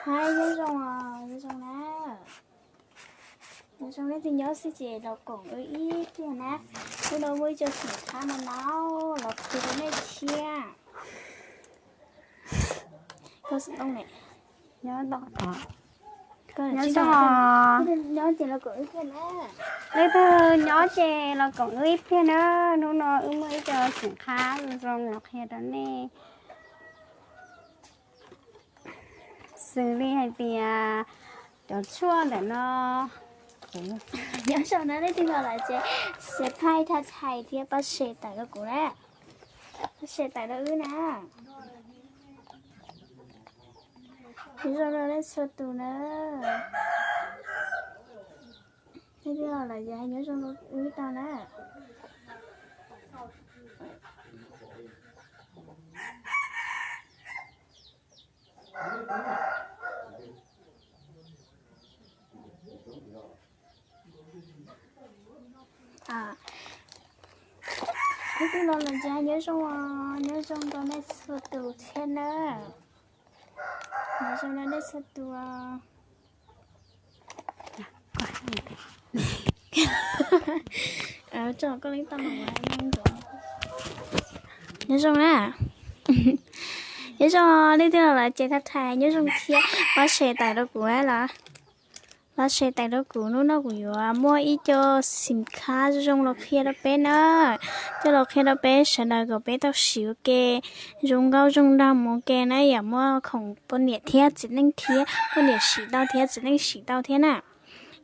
Nyob zoo, nyob zoo na. Nyob zoo nej tug nyob xwb ces los koom wb ib pliag na. Hnub no muaj ib co xeem qhab no na, los qhia rau nej thiab. Nyob zoo, nyob ces los koom wb ib pliag na. Leej twg nyob ces los koom wb ib pliag na. Hnub no wb muaj ib co xeem qhab zoo zoo los qhia rau nej. Xws li hais tias cov tshuaj ntawm no. Nyob zoo na, leej twg los lawm ces subscribe, tha thais thiab pab share tawm rau kuv na. Pab share tawm rau wb na. Nyob zoo rau nej txhua tus na. Leej twg los lawm ces nyob zoo rau wb tau na. Leej twg los lawm ces nyob zoo, nyob zoo rau nej txhua tus thiab na. Nyob zoo rau nej txhua tus. Nyob zoo na. Nyob zoo, leej twg los lawm ces tha thais nyob zoo thiab pab share tawm rau kuv los. Pab share tawm rau kuv, hnub no kuv yuav muaj ib co xeem qhab zoo zoo los qhia rau peb na. Coj los qhia rau peb sawv daws kom peb tau siv ua ke zoo nkauj zoo nraug mus ua ke na, yam muaj khoom poj niam thiab txiv neej thiab, poj niam siv tau thiab txiv neej siv tau thiab na.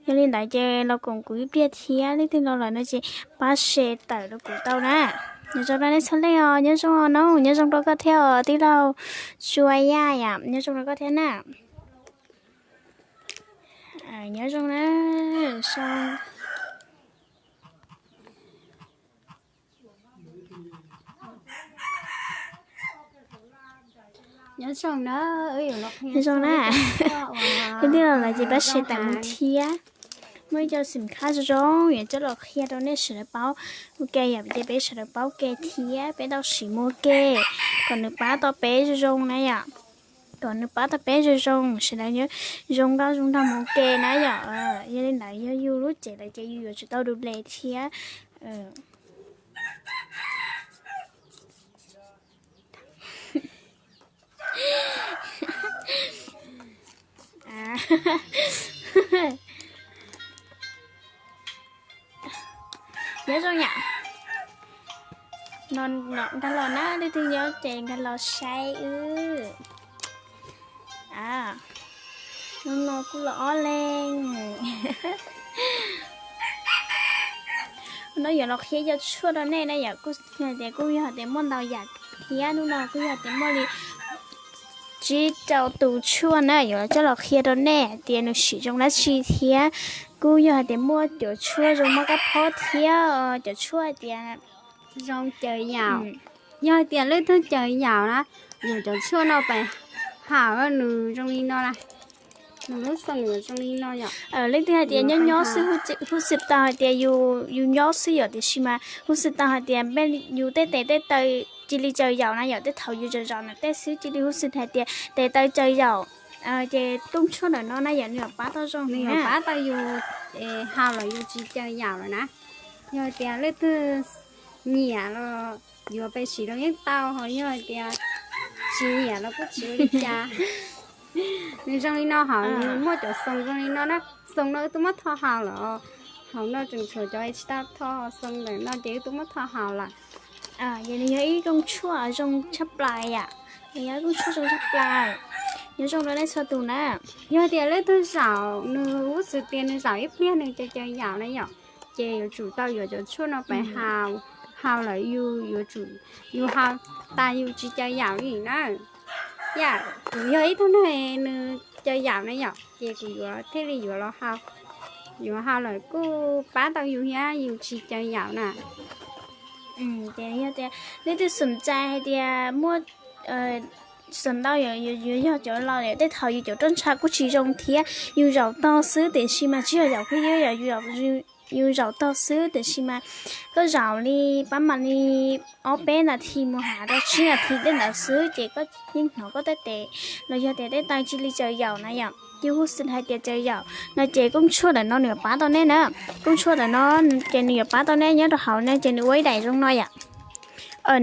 Yog li ntawd ces los koom kuv ib pliag thiab, leej twg los lawm no ces pab share tawm rau kuv tau na. Nyob zoo rau nej txhua leej os, nyob zoo os nob, nyob zoo rau koj thiab os tij laug Sua Yaj yom, nyob zoo rau koj thiab na. Nyob zoo na. Nyob zoo na, wb yuav los qhia zoo na. Leej twg los lawm ces pab share tawm mus thiab. Muaj ib co xeem qhab zoo zoo yuav coj los qhia rau nej sawv daws paub ua ke yom, ces peb sawv daws paub ke thiab peb tau siv mus ua ke, kom nws pab tau peb zoo zoo na yom. Kom nws pab tau peb zoo zoo, sawv daws zoo nkauj zoo nraug mus ua ke na yom. Yog li ntawd yog yus lub cev lawm ces yus yuav tsum tau du le thiab. Nyob zoo yom. Nkag los na, leej twg nyob ces nkag los saib wb. Hnub no kuj los ob leeg. Hnub no yuav los qhia ib co tshuaj rau nej na yom, kuj tias kuj yog hais tias muaj ntau yam thiab, hnub no kuj yog hais tias muaj li tsib rau tus tshuaj na, yuav coj los qhia rau nej hais tias nws siv zoo dab tsi thiab. Kuj yog hais tias muaj cov tshuaj zoo mab kab phob thiab cov tshuaj hais tias zoo caws yaum. Yog hais tias leej twg caws yaum na, yuav cov tshuaj no pais haum, nws zoo li no na. Nws lub xoo yuav zoo li no yom. Leej twg hais tias nyob nyob xwb, huj xwm tau hais tias yus nyob xwb yom, tiam sis mas huj xwm tau hais tias yus tej tes tej taw cia li caws yaum na yom, tej thaum yus zaum zaum ntawm tej xwb cia li huj xwm hais tias tes taw caws yaum. Ces tooj tshuaj ntawm no na yom, nws yuav pab tau zoo, nws yuav pab tau yus haus los yus tsis caws yaum lawm na. Yog hais tias leej twg nyiam los yuav pais siv los yeej tau, ho yog hais tias tsis nyiam los kuj tsis ua li cas. Nws zoo li no, hauv nws muaj cov xoo zoo li no na. Xoo no wb twb muab tho haus lawm, hauv no tseem tshuav cov tsis tau tho, xoo ntawm no ces wb twb muab tho haus lawm. Yog ib kooj tshuaj zoo tshaj plaws yom, yog ib kooj tshuaj zoo tshaj plaws. Nyob zoo rau nej txhua tus na. Yog tias leej twg zaum nws huj xwm tias nws zaum ib pliag nws caws caws yaum na yom, ces yuav tsum tau yuav cov tshuaj no pais haus, haus lawm yus yuav tsum, yus haus tas yus tsis caws yaum li na. Yam kuv yog ib tug neeg nws caws yaum na yom, ces kuv yuav thiaj li yuav los haus, yuav haus lawm kuj pab tau yus thiab yus tsis caws yaum na. Ces yog tias leej twg xom txais hais tias muaj, xom ntau yuav yog cov laus, tej thaum yus cov roj ntsha kuj tsis zoo thiab, yus zaum tog xwb tiam sis mas tsis yog yaum kuj yog yus Yus zaum tog xwb tiam sis mas koj zaum li pab mam li ob peb nas this mus hais rau tsib nas this tej ntawd xwb ces koj yeej hnov koj tej tes los yog tias tej taw cia li tsaws yaum na yom. Yus hu xwm hais tias tsaws yaum no ces koob tshuaj ntawm no nws yuav pab tau nej na. Koob tshuaj ntawm no ces nws yuav pab tau nej nyob rau hauv no ces nws ua ib daim zoo no yom.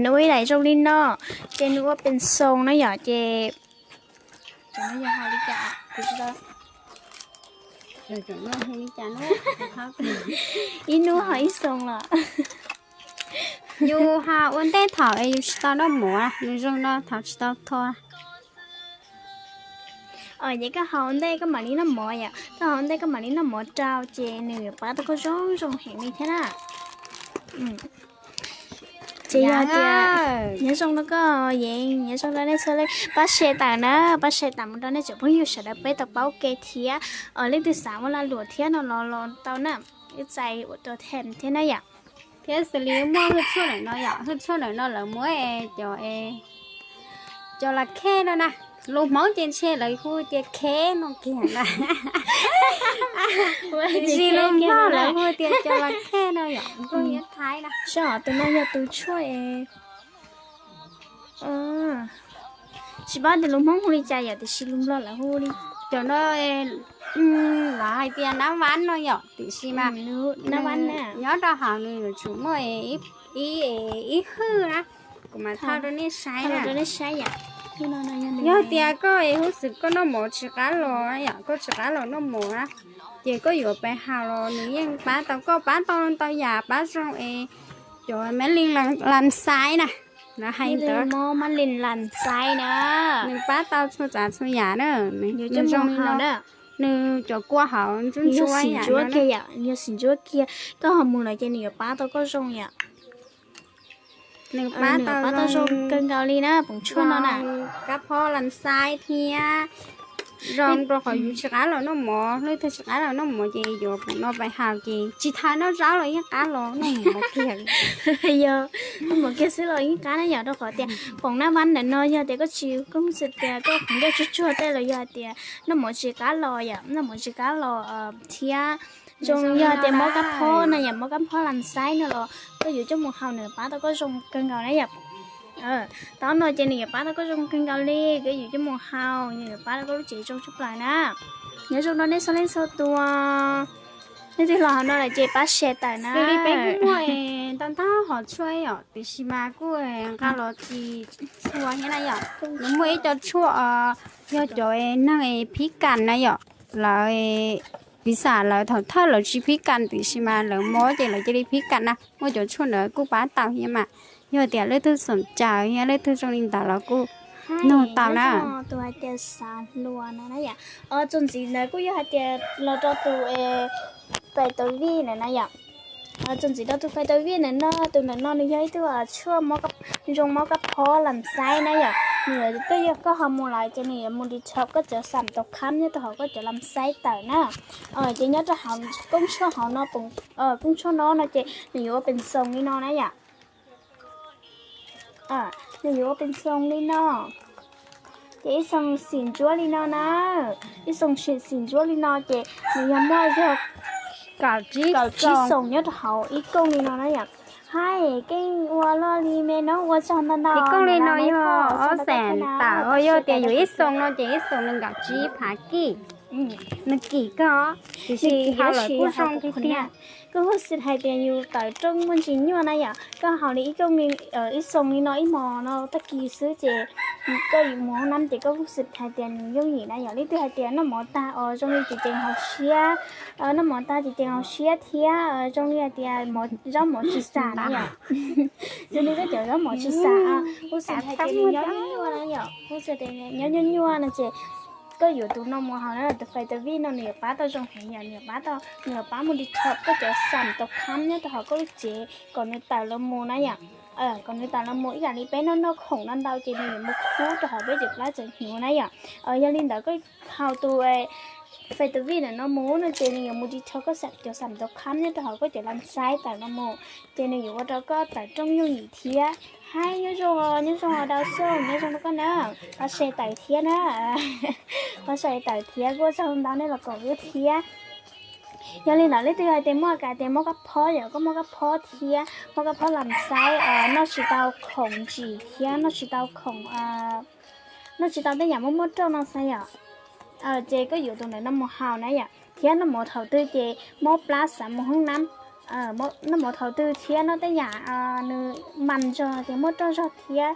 Nws ua ib daim zoo li no ces nws ua pes xoo na yom ces ib hnub ho ib xoo los. Yus ho ua ntej thaum es yus tsis tau noj mov, nws zoo no thaum tsis tau tho. Ces koj haus ntej koj mam li noj mov yom, koj haus ntej koj mam li noj mov rau ces nws yuav pab tau koj zoo zoo heev li thiab na. Ces yog tias nyob zoo rau koj Yeev, nyob zoo rau nej txhua leej, pab share tawm na, pab share tawm mus rau nej tsoom phooj ywg sawv daws peb tau paub ke thiab leej twg xav ua lag luam thiab no los los tau na, wb txais ua rau them thiab na yom. Thiab xws li muaj hwj tshuaj ntawm no yom, hwj tshuaj ntawm no lawv muab cov cov las khej no na, lus Hmoob ces ntshe lawv hu tias kheb no kiag na. Tiam sis lus Nplog lawv hu tias cov las khej no yom, Nplog thiab Thaib na. Sab hov tus no yog tus tshuaj tsis paub tias lus Hmoob hu li cas yom, tiam sis lus Nplog lawv hu li cov no, lawv hais tias nab vab no yom, tiam sis mas nyob rau hauv nws yuav tsum muaj ib hwj na, kuv mam thaij rau nej saib na. Yog tias koj es huv xwm koj noj mov tsis qab los yom, koj tsis qab los noj mov na, ces koj yuav pais haus los nws yeej pab tau koj, pab tau ntau yam, pab zoo es cov mab li lam xaiv na, lawv hais ntawd, mab li lam xaiv na, nws pab tau txhua tsav txhua yam na, nws zoo li no, nws cov kua hauv ntsuab ntsuab yam, yog xim ntsuab kiag, koj ho mus lawm ces nws yuav pab tau koj zoo yom. Nws pab tau zoo kawg nkaus li na, poom tshuaj no na, kab phob lam xaiv thiab zoo rau qhov yus tsis qab los noj mov, leej twg tsis qab los noj mov ces yuav poom no pais haus ces tsis tas noj zaub los yeej qab los noj mov kiag. Yog noj mov kiag xwb los yeej qab na yom, rau qhov tias poom nab vab ntawm no yog tias koj tsis, koj xav tias koj qhov ncauj tsuag tsuag tej los yog hais tias noj mov tsis qab los yom, noj mov tsis qab los thiab zoo yog tias mob kab phob no yom, mob kab phob lam xaiv no los koj yuav coj mus haus nws pab tau koj zoo kawg nkaus na yom. Tau no ces nws yuav pab tau koj zoo kawg nkaus li, koj yuav coj mus haus nws yuav pab tau koj lub cev zoo tshaj plaws na. Nyob zoo rau nej txhua leej txhua tus, nej twg los hauv no lawm ces pab share tawm na. Xws li peb kuj muaj tau ntau hom tshuaj yom, tiam sis mas kuj nqa los tsis txhua thiab na yom. Nws muaj ib co tshuaj yog cov neeg phib kas na yom, lawv piv xam lawv thaum thawj lawv tsis phib kas tiam sis mas lawv mob ces lawv cia li phib kas na. Muaj cov tshuaj ntawd kuj pab tau thiab mas, yog tias leej twg xoom caws thiab leej twg zoo li ntawd los kuj nug tau na. Tus hais tias xav hluas no na yom, txuas ntxiv ntawd kuj yog hais tias los rau tus fais taus vij ntawm no yom. Txuas ntxiv rau tus fais taus vij ntawm no, tus ntawm no nws yog ib tug tshuaj zoo mob kab phob lam xaiv na yom. Nws yuav, koj yog koj ho mus lawm ces nws yuav mus detox koj cov xam taus khab nyob rau hauv koj cov lam xaiv tawm na. Ces nyob rau hauv koob tshuaj hauv no, koob tshuaj no no ces nws yuav ua pes xoos li no na yom. Nws yuav ua pes xoos li no, ces ib xoos xim ntsuab li no na, ib xoos xim ntsuab li no ces nws yog muaj yog kaum tsib xoos nyob rau hauv ib kooj li no na yom. Hais keej ua luaj li me no ua tsaug ntau ntau. Ib kooj li no yog ob xees tawm, yog tias yuav ib xoos no ces ib xoos nws kaum tsib phav kij. Nws kim kawg, tiam sis haus lawm kuj zoo tiag tiag. Koj huj xwm hais tias yus tawm rooj muaj ntsis nyuaj na yom, koj haus li ib kooj, ib xoos li no ib hmos no tag kis xwb ces koj yuav mus hoob nab ces koj huj xwm hais tias nws yooj yim na yom. Leej twg hais tias noj mov tag os zoo li ces ceev hauv siab, noj mov tag ces ceev hauv siab thiab zoo li hais tias zaub mov tsis xam na yom. Zoo li koj cov zaub mov tsis xam, huj xwm hais tias nws nyob nyuaj nyuaj na yom, huj xwm tias nyob nyuaj nyuaj no ces koj yuav tus no mus haus na, tus fais taus vij no nws yuav pab tau zoo heev yom, nws yuav pab tau, nws yuav pab mus detox koj cov xam taus khab nyob rau hauv koj lub cev kom nws tawm los mus na yom. Kom nws tawm los mus ib yam li peb noj noj khoom no ntau ces nws yuav mus khub rau hauv peb cov plab txawv hnyuv na yom. Yog li ntawd koj haus tus fais taus vij ntawm no mus no ces nws yuav mus detox koj cov xam taus khab nyob rau hauv koj cov lam xaiv tawm no mus, ces nws yuav ua rau koj tawm rooj yooj yim thiab. Hais nyob zoo, nyob zoo dau xyoo, nyob zoo rau koj na, pab share tawm thiab na, pab share tawm thiab, kuj tsaug ntau nej los koom wb thiab. Yog li ntawd leej twg hais tias muaj kas tias mob kab phob, yog koj mob kab phob thiab mob kab phob lam xaib, noj tsis tau khoom ntsim thiab noj tsis tau khoom, noj tsis tau tej yam muaj muaj roj no xav yom, ces koj yuav tus ntawm no mus haus na yom. Thiab noj mov thaum twg ces mob plab xav mus hoob nab, noj mov thaum twg thiab noj tej yam nws mas zog ces muaj roj zog thiab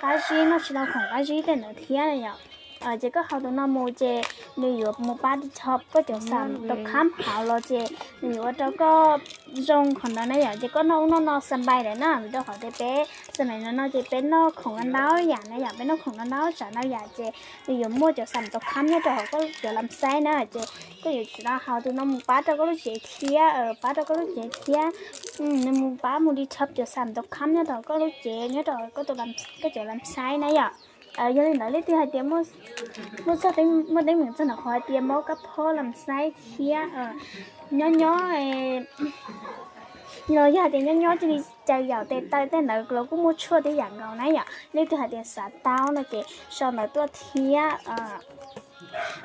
qab zib, noj tsis tau khoom qab zib tej ntawd thiab yom. Ces koj haus tus no mus ces nws yuav mus pab detox koj cov xam tau khab hauv los ces nws yuav ua rau koj zoo qhov ntawd na yom. Ces koj noj ub noj no xa npai lawm na, vim rau qhov tias peb xa npai no no ces peb noj khoom no ntau yam na yom, peb noj khoom no ntau tsav ntau yam ces nws yuav muaj cov xam tau khab nyob rau hauv koj cov lam xaib na. Ces koj yuav tsum tau haus tus no mus pab rau koj lub cev thiab, pab rau koj lub cev thiab nws mus pab mus detox cov xam tau khab nyob rau koj lub cev, nyob rau koj cov lam xaib na yom. Yog li ntawd leej twg hais tias muaj txog, muaj teeb meem txog ntawm qhov hais tias mob kab phob lam xaib thiab nyob nyob los yog hais tias nyob nyob cia li caw yaum tes taw tej ntawd los kuj muaj tshuaj tej yam nkaus na yom. Leej twg hais tias xav tau no ces sau ntawv tuaj thiab.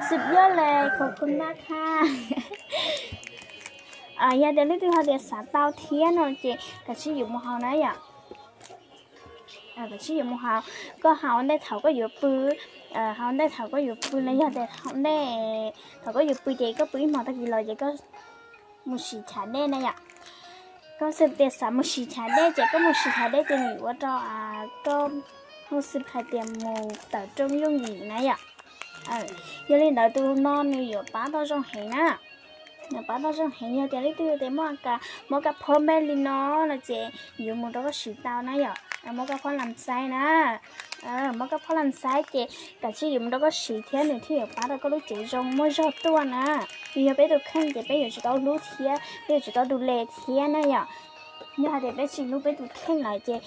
Xwb yog le khov kho maj thaj. Yog tias leej twg hais tias xav tau thiab no ces kav tsij yuav mus haus na yom. Kav tsij yuav mus haus, koj haus ua ntej thaum koj yuav pw, haus ua ntej thaum koj yuav pw los yog tias haus ua ntej thaum koj yuav pw ces koj pw ib hmos tag kis los ces koj mus siv chav dej na yom. Koj xav tias xav mus siv chav dej ces koj mus siv chav dej ces nws yuav ua rau koj hu xwb hais tias mus tawm rooj yooj yim na yom. Yog li ntawd tus no nws yuav pab tau zoo heev na. Nws pab tau zoo heev, yog tias leej twg tias muaj kas, muaj kab phob npej li no no ces yuav mus rau koj siv tau na yom. Muaj kab phob lam xaib na, muaj kab phob lam xaib ces kav tsij yuav mus rau koj siv thiab nws thiaj yuav pab rau koj lub cev zoo muaj zog tuaj na. Nws yog peb tus kheej ces peb yuav tsum tau hlub thiab peb yuav tsum tau du le thiab na yom. Yog hais tias peb tsis hlub peb tus kheej lawm ces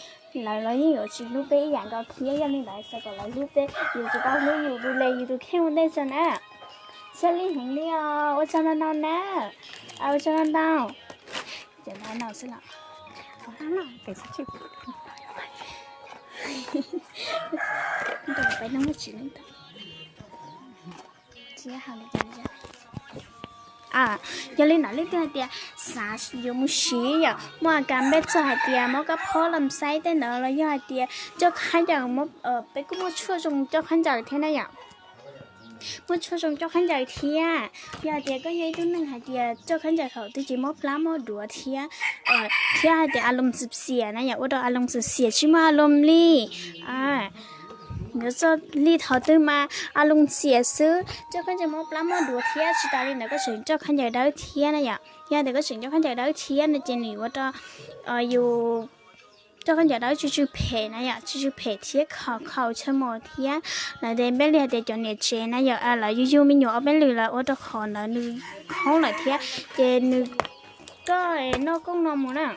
lawv los yeej yuav tsis hlub peb ib yam nkaus thiab. Yog li ntawd xav kom lawv hlub peb, yuav tsum tau hlub yus du le yus tus kheej ua ntej tso na. Siab li heev li os, ua tsaug ntau ntau na. Ua tsaug ntau ntau. Ces no xwb los. Yog li ntawd leej twg hais tias xav yuav mus siv yom, muaj kas npej txog hais tias mob kab phob lam xaib tej ntawd los yog hais tias coj khaub ncaws, peb kuj muaj tshuaj zoo coj khaub ncaws thiab na yom. Muaj tshuaj zoo coj khaub ncaws thiab. Yog hais tias koj yog ib tug neeg hais tias coj khaub ncaws thaum twg ces mob plab mob duav thiab, thiab hais tias a loos xiam xiam na yom, ua rau a loos xiam xiam tsis muaj a loos li. Yuav txog li thaum twg mas a loos xiam xwb, coj khaub ncaws mob plab mob duav thiab. Tsis tas li ntawd koj tseem coj khaub ncaws dawb thiab na yom. Yog tias koj tseem coj khaub ncaws dawb thiab no ces nws yuav ua rau yus coj khaub ncaws dawb tsw tsw phem na yom, tsw tsw phem thiab khaus khaus chaw mos thiab. Lawv tias npej li hais tias cov niam tsev na yom, lawv yug yug me nyuam ob peb lwm lawm ua rau qhov ntawd nws khoob lawm thiab. Ces nws, koj noj kooj no mus na,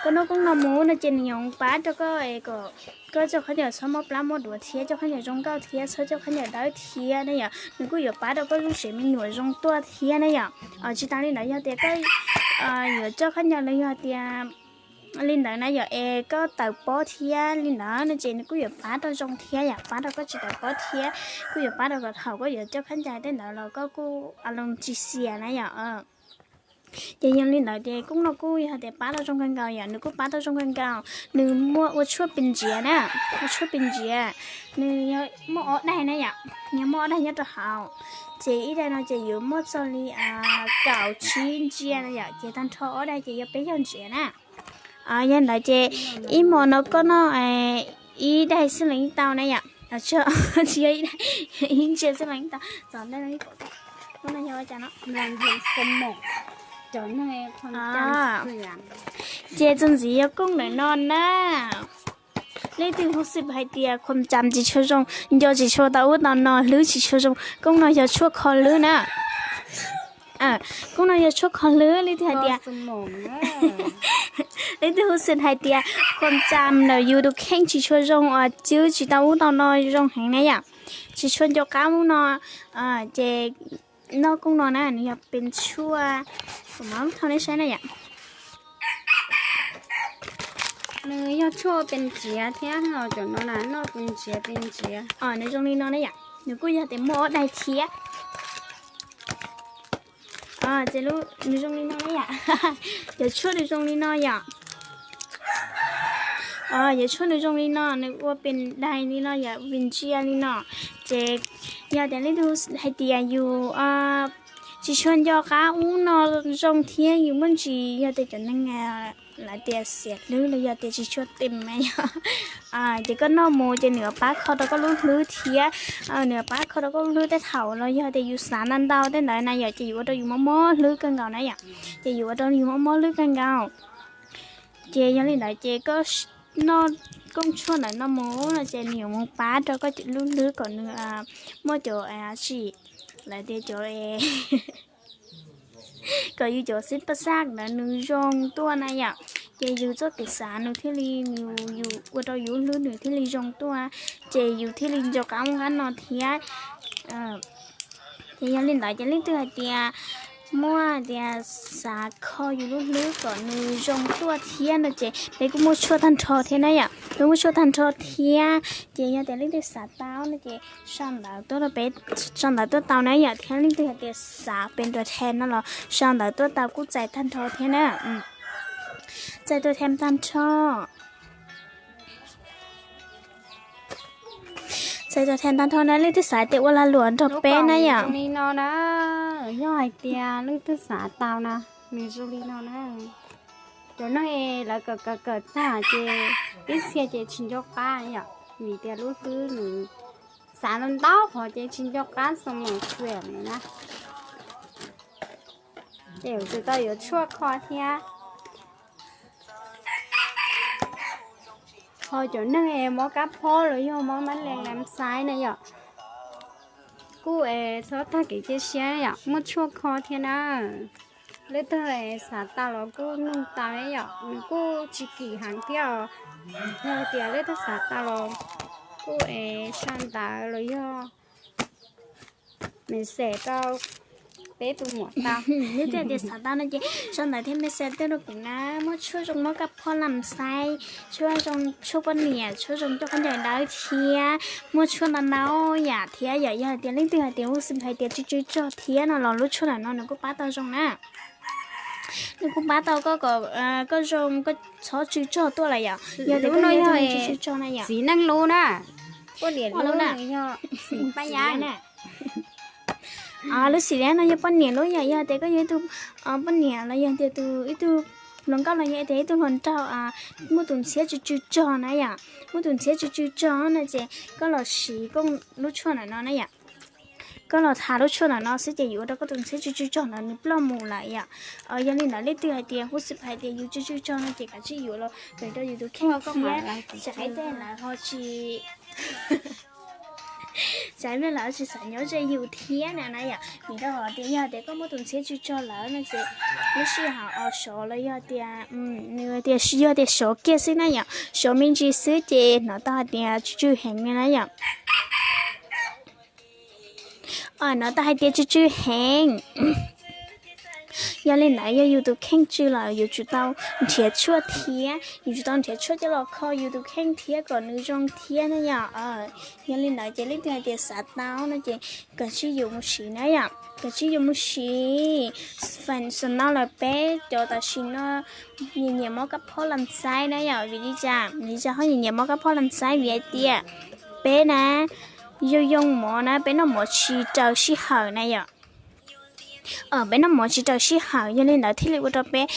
koj noj kooj no mus no ces nws yuav pab rau koj kom koj coj khaub ncaws txhob mob plab mob duav thiab, coj khaub ncaws zoo nkauj thiab txhob coj khaub ncaws dawb thiab na yom. Nws kuj yuav pab rau koj lub tsev me nyuam zoo tuaj thiab na yom. Tsis tas li ntawd yog tias koj yuav coj khaub ncaws los yog tias li ntawd na yom, es koj tawm pob thiab li ntawd no ces nws kuj yuav pab rau zoo thiab yom, pab rau koj tsis tawm pob thiab, kuj yuav pab rau kom thaum koj yuav coj khaub ncaws tej ntawd los koj kuj a loos tsis xiam na yom. Ces yog li ntawd ces kooj no kuj yog tias pab tau zoo kawg nkaus yom, nws kuj pab tau zoo kawg nkaus. Nws muaj ua tshuaj pes ntsiav na, ua tshuaj pes ntsiav, nws muaj ob daim na yom, nws muaj ob daim nyob rau hauv. Ces ib daim no ces yuav muaj txog li kaum tsib ntsiav na yom, ces tag nrho ob daim ces yog peb caug ntsiav na. Yog ntawd ces ib hmo no koj noj ib daim xwb los yeej tau na yom. Tsis yog ib daim, ib ntsiav xwb los yeej tau. Txom ntej no, ub no yog ua cas no? Ces txuas ntxiv yog kooj ntawm no na. Leej twg hu xwm hais tias khuam tsam tsis tshua zoo, nco tsis tshua tau ub tau no, hlwb tsis tshua zoo, kooj no yog tshuaj kho hlwb na. Kooj no yog tshuaj kho hlwb. Leej twg hais tias, leej twg hu xwm hais tias khuam tsam ntawm yus tus kheej tsis tshua zoo, uas cwb tsis tau ub tau no zoo heev na yom, tsis tshua nco qab ub no, ces noj kooj no na, nws yog pes tshuaj, kuv mam tho nej saib na yom. Nws yog tshuaj pes ntsiav thiab, cov no na noj pes ntsiav pes ntsiav. Nws zoo li no na yom, nws kuj yog tias muaj ob daim thiab. Ces nws zoo li no na yom. Cov tshuaj nws zoo li no yom. Cov tshuaj nws zoo li no, nws ua pes dais li no yom, pes ntsia li no. Ces yog tias leej twg hais tias yus tsis tshua nco qab ub no zoo thiab yus muaj ntsis yog tias cov neeg lawv tias xiam hlwb los yog tias tsis tshua tim na yom, ces koj noj mus ces nws pab kho rau koj lub hlwb thiab, nws pab kho rau koj lub hlwb tej thaum los yog tias yus xav ntau ntau tej ntawd na yom, ces yuav ua rau yus mob mob hlwb kawg nkaus na yom. Ces yuav ua rau yus mob mob hlwb kawg nkaus. Ces yog li ntawd ces koj noj kooj tshuaj ntawm no mus no ces nws yuav mus pab rau koj lub hlwb kom nws muaj cov tsis, lawv tias cov kom yus cov xib paj xaj ntawd nws zoo tuaj na yom. Ces yus txoj kev xav nws thiaj li, yus ua rau yus hlwb nws thiaj li zoo tuaj, ces yus thiaj li nco qab ub qab no thiab. Ces yog li ntawd ces leej twg hais tias muaj tias xav kho yus lub hlwb kom nws zoo tuaj thiab no ces peb kuj muaj tshuaj tag nrho thiab na yom, peb muaj tshuaj tag nrho thiab. Ces yog tias leej twg xav tau no ces sau ntawv tuaj rau peb, sau ntawv tuaj tau na yom, thiab leej twg hais tias xav pes nrua them no los sau ntawv tuaj tau kuj txais tag nrho thiab na. Txais tuaj them tag nrho. Txais tuaj them tag nrho na, leej twg xav tias ua lag luam nrog peb na yom. Li no na, yog hais tias leej twg xav tau na, nws zoo li no na. Cov neeg lawv kawm kawm kawm tag ces ib txhia ces tsis nco qab yom, vim tias lub hlwb nws xav ntau ntau qhov ces tsis nco qab xo mos xiam na. Ces yuav tsum tau yuav tshuaj kho thiab. Ho cov neeg mob kab phob los yog mob mab lees lam xaiv na yom, kuj es txhob tag kev cia siab yom, muaj tshuaj kho thiab na. Leej twg xav tau los kuj nug tau yom, nws kuj tsis kim heev thiab os. Yog tias leej twg xav tau los kuj es sau ntawv los yog message rau peb tus muam tau. Leej twg tias xav tau no ces sau ntawv thiab message tuaj rau kuv na. Muaj tshuaj zoo mob kab phob lam xaiv, tshuaj zoo tshuaj poj niam, tshuaj zoo coj khaub ncaws dawb thiab muaj tshuaj ntau ntau yam thiab yom. Yog hais tias leej twg hais tias hu xwm hais tias tsw tsw tsog thiab no los lub tshuaj ntawm no nws kuj pab tau zoo na. Nws kuj pab tau koj kom koj zoo, koj txhob tsw tsog tuaj lawm yom. Yog tias koj yog tsw tsw tsog na yom. Txiv neej lub na, poj niam lub na. Lub xim liab no yog poj niam lub yom. Yog tias koj yog ib tug poj niam los yog tias tus ib tug hluas nkauj los yog tias ib tug hluas nraug muaj tus ntxhiab tsw tsw tsog na yom, muaj tus ntxhiab tsw tsw tsog no ces koj los siv koj lub tshuaj ntawm no na yom. Koj los tha lub tshuaj ntawm no xwb ces yuav ua rau koj tus ntxhiab tsw tsw tsog ntawd nws ploj mus lawm yom. Yog li ntawd leej twg hais tias hu xwm hais tias yus tsw tsw tsog no ces kav tsij yuav los kawm rau yus tus kheej thiab, tsam ib teg lawv ho tsis, tsam ib teg lawv tsis xav nyob ze yus thiab na na yom. Vim rau qhov tias yog tias koj muaj tus ntxhiab tsw tsog lawm no ces lub sij hawm os sov los yog tias nws tias yog tias sov kiag xwb na yom, sov me ntsis xwb ces hnov tau hais tias tsw tsw heev li na yom. Hnov tau hais tias tsw tsw heev. Yog li ntawd yog yus tus kheej tsw lawm yuav tsum tau nrhiav tshuaj thiab, yuav tsum tau nrhiav tshuaj coj los kho yus tus kheej thiab kom nws zoo thiab na yom. Yog li ntawd ces leej twg hais tias xav tau no ces kav tsij yuav mus siv na yom, kav tsij yuav mus siv. Feem xwm no lawm peb cov tam sim no nyiam nyiam mob kab phob lam xaiv na yom, vim li cas, vim li cas ho nyiam nyiam mob kab phob lam xaiv? Vim hais tias peb na, yoo yoo mov na, peb noj mov tsis raws sij hawm na yom. Peb noj mov tsis raws sij hawm, yog li ntawd thiaj li ua rau peb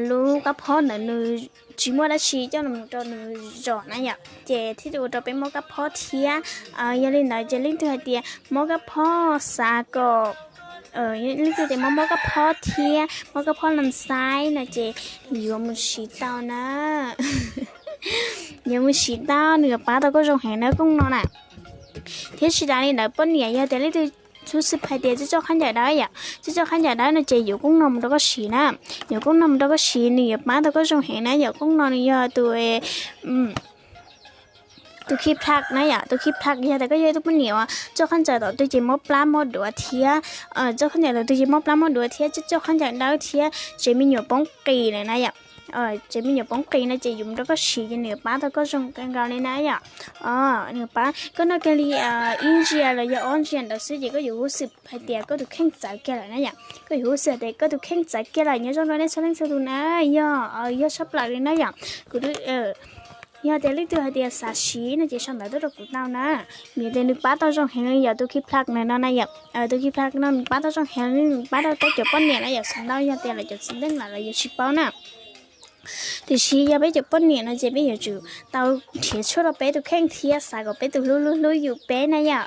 lub kab phob ntawd nws tsis muaj dab tsi coj mus rau nws zom na yom, ces thiaj li ua rau peb mob kab phob thiab. Yog li ntawd ces leej twg hais tias mob kab phob xav kom, leej twg tias mob mob kab phob thiab mob kab phob lam xaiv no ces yuav mus siv tau na. Yuav mus siv tau, nws yuav pab tau koj zoo heev na kooj no na. Thiab tsis tas li ntawd poj niam yog tias leej twg hu xwm hais tias coj khaub ncaws dawb yom, coj coj khaub ncaws dawb no ces yuav kooj no mus rau koj siv na. Yuav kooj no mus rau koj siv nws yuav pab tau koj zoo heev na yom. Kooj no nws yog tus tus khi plak na yom, tus khi plak yog tias koj yog ib tug poj niam uas coj khaub ncaws tom twg ces mob plab mob duav thiab, coj khaub ncaws tom twg ces mob plab mob duav thiab, coj khaub ncaws dawb thiab tsev me nyuam poob qis lawm na yom. tsev me nyuam poob qis no ces yus mus rau koj siv ces nws yuav pab tau koj zoo kawg nkaus li na yom. Nws pab koj noj kiag li ib ntsiav los yog ob ntsiav ntawd xwb ces koj yuav huj xwm hais tias koj tus kheej txawv kiag lawm na yom. Koj yuav huj xwm hais tias koj tus kheej txawv kiag lawm. Nyob zoo rau nej txhua leej txhua tus na yom, yog tshaj plaws li na yom. Kuv yog tias leej twg hais tias xav siv no ces sau ntawv tuaj rau kuv tau na. Vim tias nws pab tau zoo heev li yom, tus Kiplak no na yom. Tus Kiplak no nws pab tau zoo heev li, nws pab tau peb cov poj niam na yom, xav ntau yog tias lawv cov txiv neej los lawv yuav tsis paub na. Tiam sis yog peb cov poj niam no ces peb yuav tsum tau nrhiav tshuaj rau peb tus kheej thiab xav kom peb tus hlub hlub hlub yus peb na yom.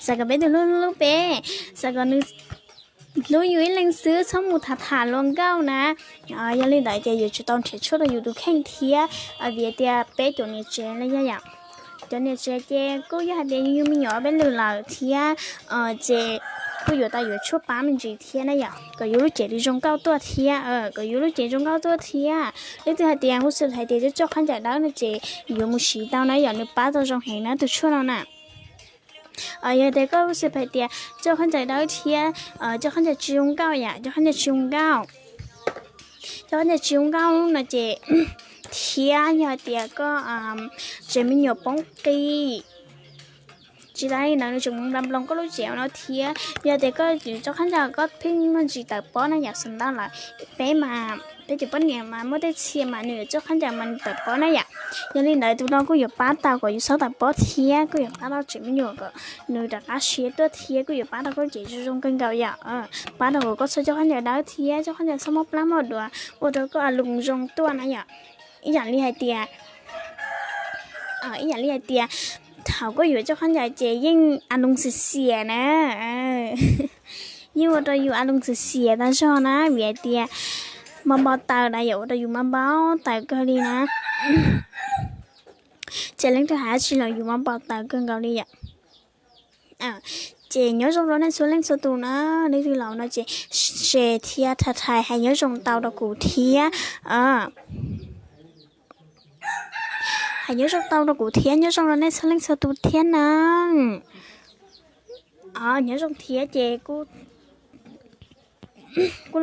Xav kom peb tus hlub hlub hlub peb, xav kom nws hlub yus ib leeg xwb, txhob mus tham tham luag nkauj na. Yog li ntawd ces yuav tsum tau nrhiav tshuaj rau yus tus kheej thiab. Vim tias peb cov niam tsev los yog yom, cov niam tsev ces kuj yog hais tias yus yug me nyuam peb lwm lawm thiab, ces kuj yuav tau yuav tshuaj pab me ntsis thiab na yom, kom yus lub cev zoo nkauj tuaj thiab, kom yus lub cev zoo nkauj tuaj thiab. Leej twg hais tias huj xwm hais tias coj khaub ncaws dawb no ces yuav mus siv tau na yom, nws pab tau zoo heev na tus tshuaj no na. Yog tias koj huj xwm hais tias coj khaub ncaws dawb thiab coj khaub ncaws tsis zoo nkauj yom, coj khaub ncaws tsis zoo nkauj, coj khaub ncaws tsis zoo nkauj no ces thiab yog hais tias koj tsev me nyuam poob qis, tsis tas li ntawd nws tseem mus nploos nploos koj lub cev no thiab. Yog tias koj coj khaub ncaws koj pheej muaj ntsis tawv pob na yom, xav ntau lawm, peb mas peb cov poj niam mas muaj tej txhia mas nws yuav coj khaub ncaws mas nws tawv pob na yom. Yog li ntawd tus no kuj yuav pab tau kom yus txhob tawv pob thiab kuj yuav pab tau tsev me nyuam kom nws rov qab siav tuaj thiab kuj yuav pab tau koj cev zoo zoo kawg nkaus yom. Pab tau kom koj txhob coj khaub ncaws dawb thiab coj khaub ncaws txhob muaj plab muaj duav ua rau koj a lus zoo tuaj na yom. Ib yam li hais tias, ib yam li hais tias thaum koj yuav coj khaub ncaws ces yeej a lus xiam xiam na, yeej ua rau yus a lus xiam xiam tag zog na, vim hais tias npau npau taws na yom, ua rau yus npau npau taws kawg li na. Ces leej twg hais dab tsi los yus npau npau taws kawg nkaus li yom. Ces nyob zoo rau nej txhua leej txhua tus na, leej twg los no ces share thiab tha thais hais nyob zoo tau rau kuv thiab. Hais nyob zoo tau rau kuv thiab, nyob zoo rau nej txhua leej txhua tus thiab na. Nyob zoo thiab ces kuj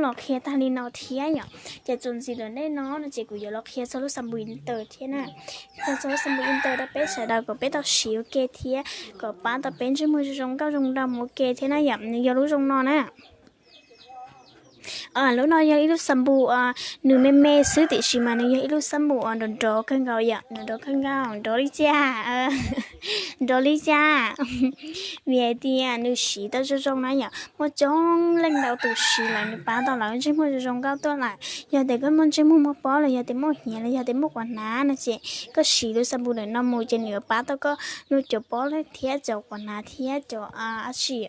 los qhia tag li no thiab yom. Ces txuas ntxiv ntawm nej no no ces kuv yuav los qhia txog lub xampoo Inter thiab na. Qhia txog lub xampoo Inter rau peb sawv daws kom peb tau siv ua ke thiab kom pab tau peb ntsej muag zoo zoo nkauj zoo nraug mus ua ke thiab na yom. Nws yog lub zoo no na. Lub no yog ib lub xampoo, nws me me xwb tiam sis mas nws yog ib lub xampoo uas nrov nrov kawg nkaus yom, nrov nrov kawg nkaus, nrov li cas, nrov li cas. Vim hais tias nws siv tau zoo zoo na yom, muaj coob leej ntau tus siv lawm nws pab tau lawv ntsej muag zoo zoo nkauj tuaj lawm. Yog tias koj muaj ntsej muag muaj pob los yog tias muaj hnyav los yog tias muaj quav hnav no ces koj siv lub xampoo ntawm no mus ces nws yuav pab tau koj lub cov pob thiab cov quav hnav thiab cov dab tsi,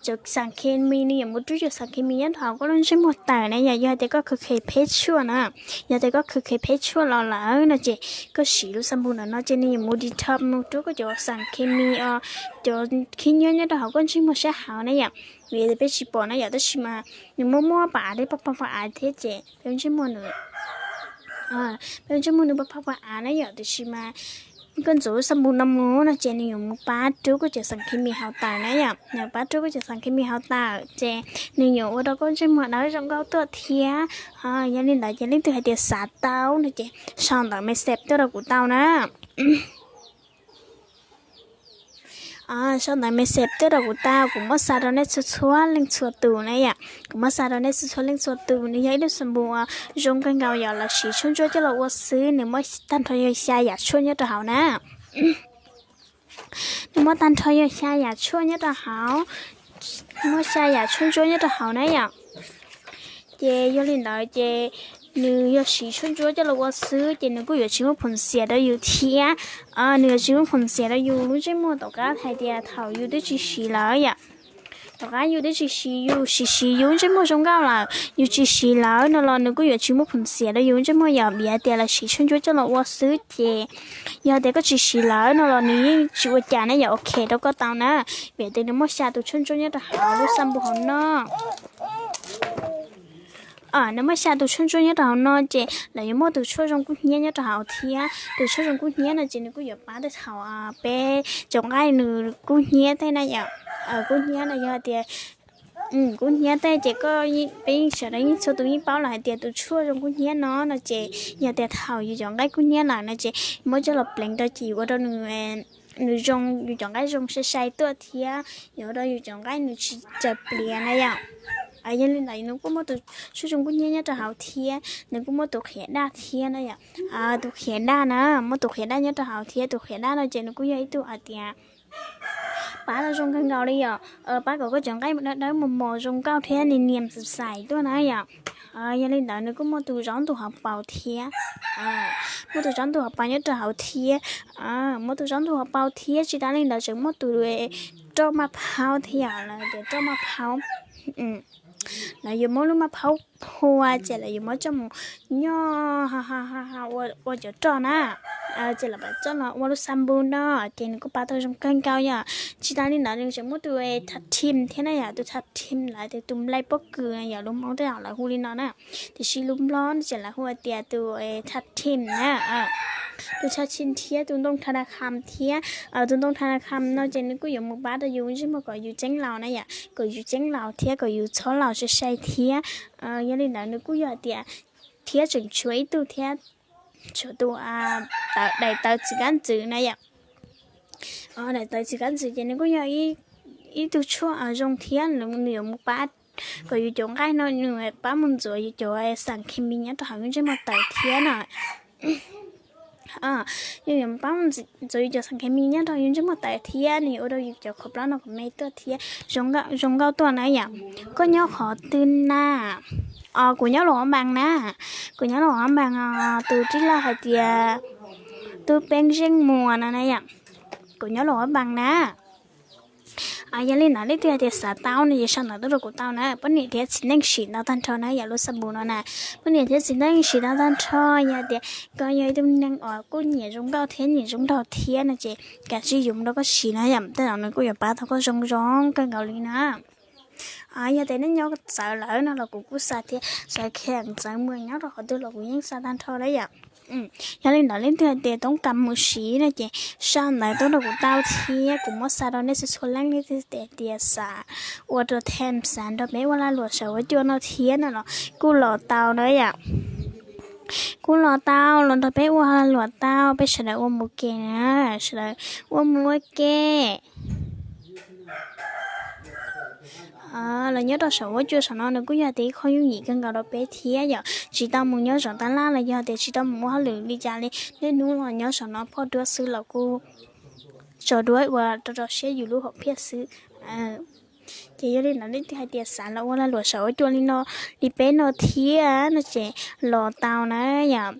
cov xas khes mis, nws yuav mus rub cov xas khes mis nyob rau hauv koj lub ntsej muag tawm na yom. Yog hais tias koj khaws khev pheb tshuaj na, yog tias koj khaws khev pheb tshuaj los lawm no ces koj siv lub xampoo ntawm no ces nws yuav mus detox mus rub koj cov xas khes mis, cov khib nyiab nyob rau hauv koj ntsej muag sab hauv na yom. Vim peb tsis pom na yom, tab sis mas nws muaj muaj pas av thiab pab pab pas av thiab ces peb ntsej muag nws, peb ntsej muag nws pab pab pas av na yom, tiam sis mas koj ntxuav lub xampoo no mus no ces nws yuav mus pab rub koj cov xas khes mis hauv tawm na yom, nws pab rub koj cov xas khes mis hauv tawm ces nws yuav ua rau koj ntsej muag dawb zoo nkauj tuaj thiab. Yog li ntawd ces leej twg hais tias xav tau no ces sau ntawv message tuaj rau kuv tau na. Sau ntawv message tuaj rau kuv tau, kuv muab xa rau nej txhua txhua leej txhua tus na yom. Kuv muab xa rau nej txhua txhua leej txhua tus, nws yog ib lub xampoo zoo kawg nkaus yom, lawv siv tshuaj ntsuab coj los ua xwb, nws muaj tag nrho yog xya yam tshuaj nyob rau hauv na. Nws muaj tag nrho yog xya yam tshuaj nyob rau hauv, muaj xya yam tshuaj ntsuab nyob rau hauv na yom. Ces yog li ntawd ces nws yog siv tshuaj ntsuab coj los ua xwb ces nws kuj yuav tsis muaj phoom xiam rau yus thiab. Nws yuav tsis muaj phoom xiam rau yus lub ntsej muag tom qab hais tias thaum yus twb tsis siv lawm yom. Tom qab yus twb tsis siv, yus siv siv yus ntsej muag zoo nkauj lawm, yus tsis siv lawm no los nws kuj yuav tsis muaj phoom xiam rau yus ntsej muag yom, vim hais tias lawv siv tshuaj ntsuab coj los ua xwb ces yog tias koj tsis siv lawm no los nws yeej tsis ua cas na yom, ok rau koj tau na. Vim tias nws muaj xya tus tshuaj ntsuab nyob rau hauv lub xampoo hauv no. Nws muaj xya tus tshuaj ntsuab nyob rau hauv no ces lawv yuav muaj tus tshuaj zoo kub hnyiab nyob rau hauv thiab. Tus tshuaj zoo kub hnyiab no ces nws kuj yuav pab tej thaum peb tsoom nqaij nws kub hnyiab tej na yom. Kub hnyiab no yog tias Kub hnyiab tej ces koj, peb yeej sawv daws yeej txhua tus yeej paub lawm hais tias tus tshuaj zoo kub hnyiab no no ces yog tias thaum yus cov nqaij kub hnyiab lawm no ces muab coj los pleev rau ces yuav ua rau nws, nws zoo, yus cov nqaij zoo sai sai tuaj thiab yuav ua rau yus cov nqaij nws tsis tsaws pliav na yom. Yog li ntawd nws kuj muaj tus tshuaj zoo kub hnyiab nyob rau hauv thiab nws kuj muaj tus qhiav daj thiab na yom. Tus qhiav daj na, muaj tus qhiav daj nyob rau hauv thiab tus qhiav daj no ces nws kuj yog ib tug hais tias pab tau zoo kawg nkaus li yom, pab kom koj cov nqaij dawb dawb mos mos zoo nkauj thiab nias nias xais xais tuaj na yom. Yog li ntawd nws kuj muaj tus zaub ntug hauv paus thiab, muaj tus zaub ntug hauv paus nyob rau hauv thiab, muaj tus zaub ntug hauv paus thiab tsis tas li ntawd tseem muaj tus roj maj phaub thiab yom, lawv tias roj maj phaub. Lawv yuav muab lub maj phaub phua ces lawv yuav muab coj mus nyoj ua cov roj na, ces lawv mam coj los ua lub xab npub no, ces nws kuj pab tau zoo kawg nkaus yom. Tsis tas li ntawd nws tseem muaj tus tha thim thiab na yom, tus tha thim lawv tias tus nplai pob kws yom, lus Hmoob tej zaum lawv hu li no na, tiam sis lus Nplog ces lawv hu hais tias tus tha thim na. Tus tha thim thiab tus ntoo tha da kham thiab, tus ntoo tha da kham no ces nws kuj yuav mus pab rau yus ntsej muag kom yus ceeb laus na yom, kom yus ceeb laus thiab kom yus txhob laus sai sai thiab. Yog li ntawd nws kuj yog hais tias thiab tseem tshuav ib tug thiab, tshuav tus daim tawv txiv kab ntxwv na yom. Daim tawv txiv kab ntxwv ces nws kuj yog ib tug tshuaj zoo thiab, nws yuav mus pab kom yus cov nqaij no nws pab mus ntxuav yus cov xas khes mis nyob rau hauv yus ntsej muag tawv thiab na. Yus yuav pab mus ntxuav yus cov xas khes mis nyob rau yus ntsej muag tawv thiab nws yuav ua rau yus cov qhov plaub no kom me tuaj thiab zoo nkauj tuaj na yom. Koj nyob qhov twg na? Kuv nyob Luam Npas na. Kuv nyob Luam Npas os, tus tij laug hais tias Tub Peeb Zeej Muas no na yom. Kuv nyob Luam Npas na. Yog li ntawd leej twg hais tias xav tau no ces sau ntawv tuaj rau kuv tau na. Poj niam thiab txiv neej siv ntau tag nrho na yom, lub xab npum no na. Poj niam thiab txiv neej siv ntau tag nrho, yog tias koj yog ib tug neeg uas kuj nyiam zoo nkauj thiab nyiam zoo nraug thiab no ces kav tsij yuav mus rau koj siv na yom, tej zaum nws kuj yuav pab tau koj zoo zoo kawg nkaus li na. Yog tias nej nyob txawv lawm no los kuv kuj xa thiab, txawv kheem txawv muas nyob rau qhov twg los kuv yeej xa tag nrho na yom. Yog li ntawd leej twg hais tias toob kas mus siv no ces sau ntawv tuaj rau kuv tau thiab kuv muab xa rau nej txhua txhua leej. Leej twg hais tias xav ua rau them, xav nrog peb ua lag luam saum huab cua no thiab no los kuj los tau na yom. Kuj los tau, los nrog peb ua lag luam tau, peb sawv daws ua mus ke na, sawv daws ua mus ua ke. Los nyob rau saum huab cua saum no nws kuj yog tias ib qho yooj yim kawg nkaus rau peb thiab yom. Tsis tau mus nyob zov tab laj los yog tias tsis tau mus ua hauj lwm li cas li, niaj hnub los nyob saum no phoj duab xwb los kuj tso duab ua rau rau siab yus lub hom phiaj xwb. Ces yog li ntawd leej twg hais tias xav los ua lag luam saum huab cua li no, li peb no thiab no ces los tau na yom.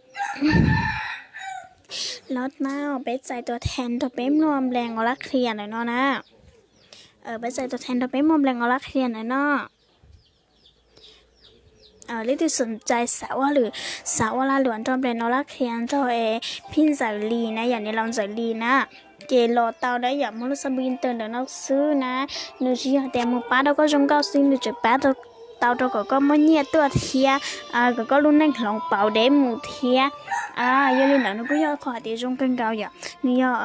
Los tau, peb txais tus them nrog peb muaj nplees nqos lab qhia ntawm no na. Peb txais tus them nrog peb muaj nplees nqos lab qhia ntawm no. Leej twg xom txais xav ua lwm, xav ua lag luam nrog nplees nqos lab qhia nrog es phij Ntxawm Lis na yom, niam laus Ntxawm Lis na, ces los tau na yom, muaj lub xab npum inter ntawm no xwb na. Nws tsis yog tias mus pab rau koj zoo nkauj xwb, nws tseem pab tau rau kom koj muaj nyiaj tuaj thiab, kom koj lub neej hloov pauv deb mus thiab. Yog li ntawd nws kuj yog qhov hais tias zoo kawg nkaus yom. Nws yog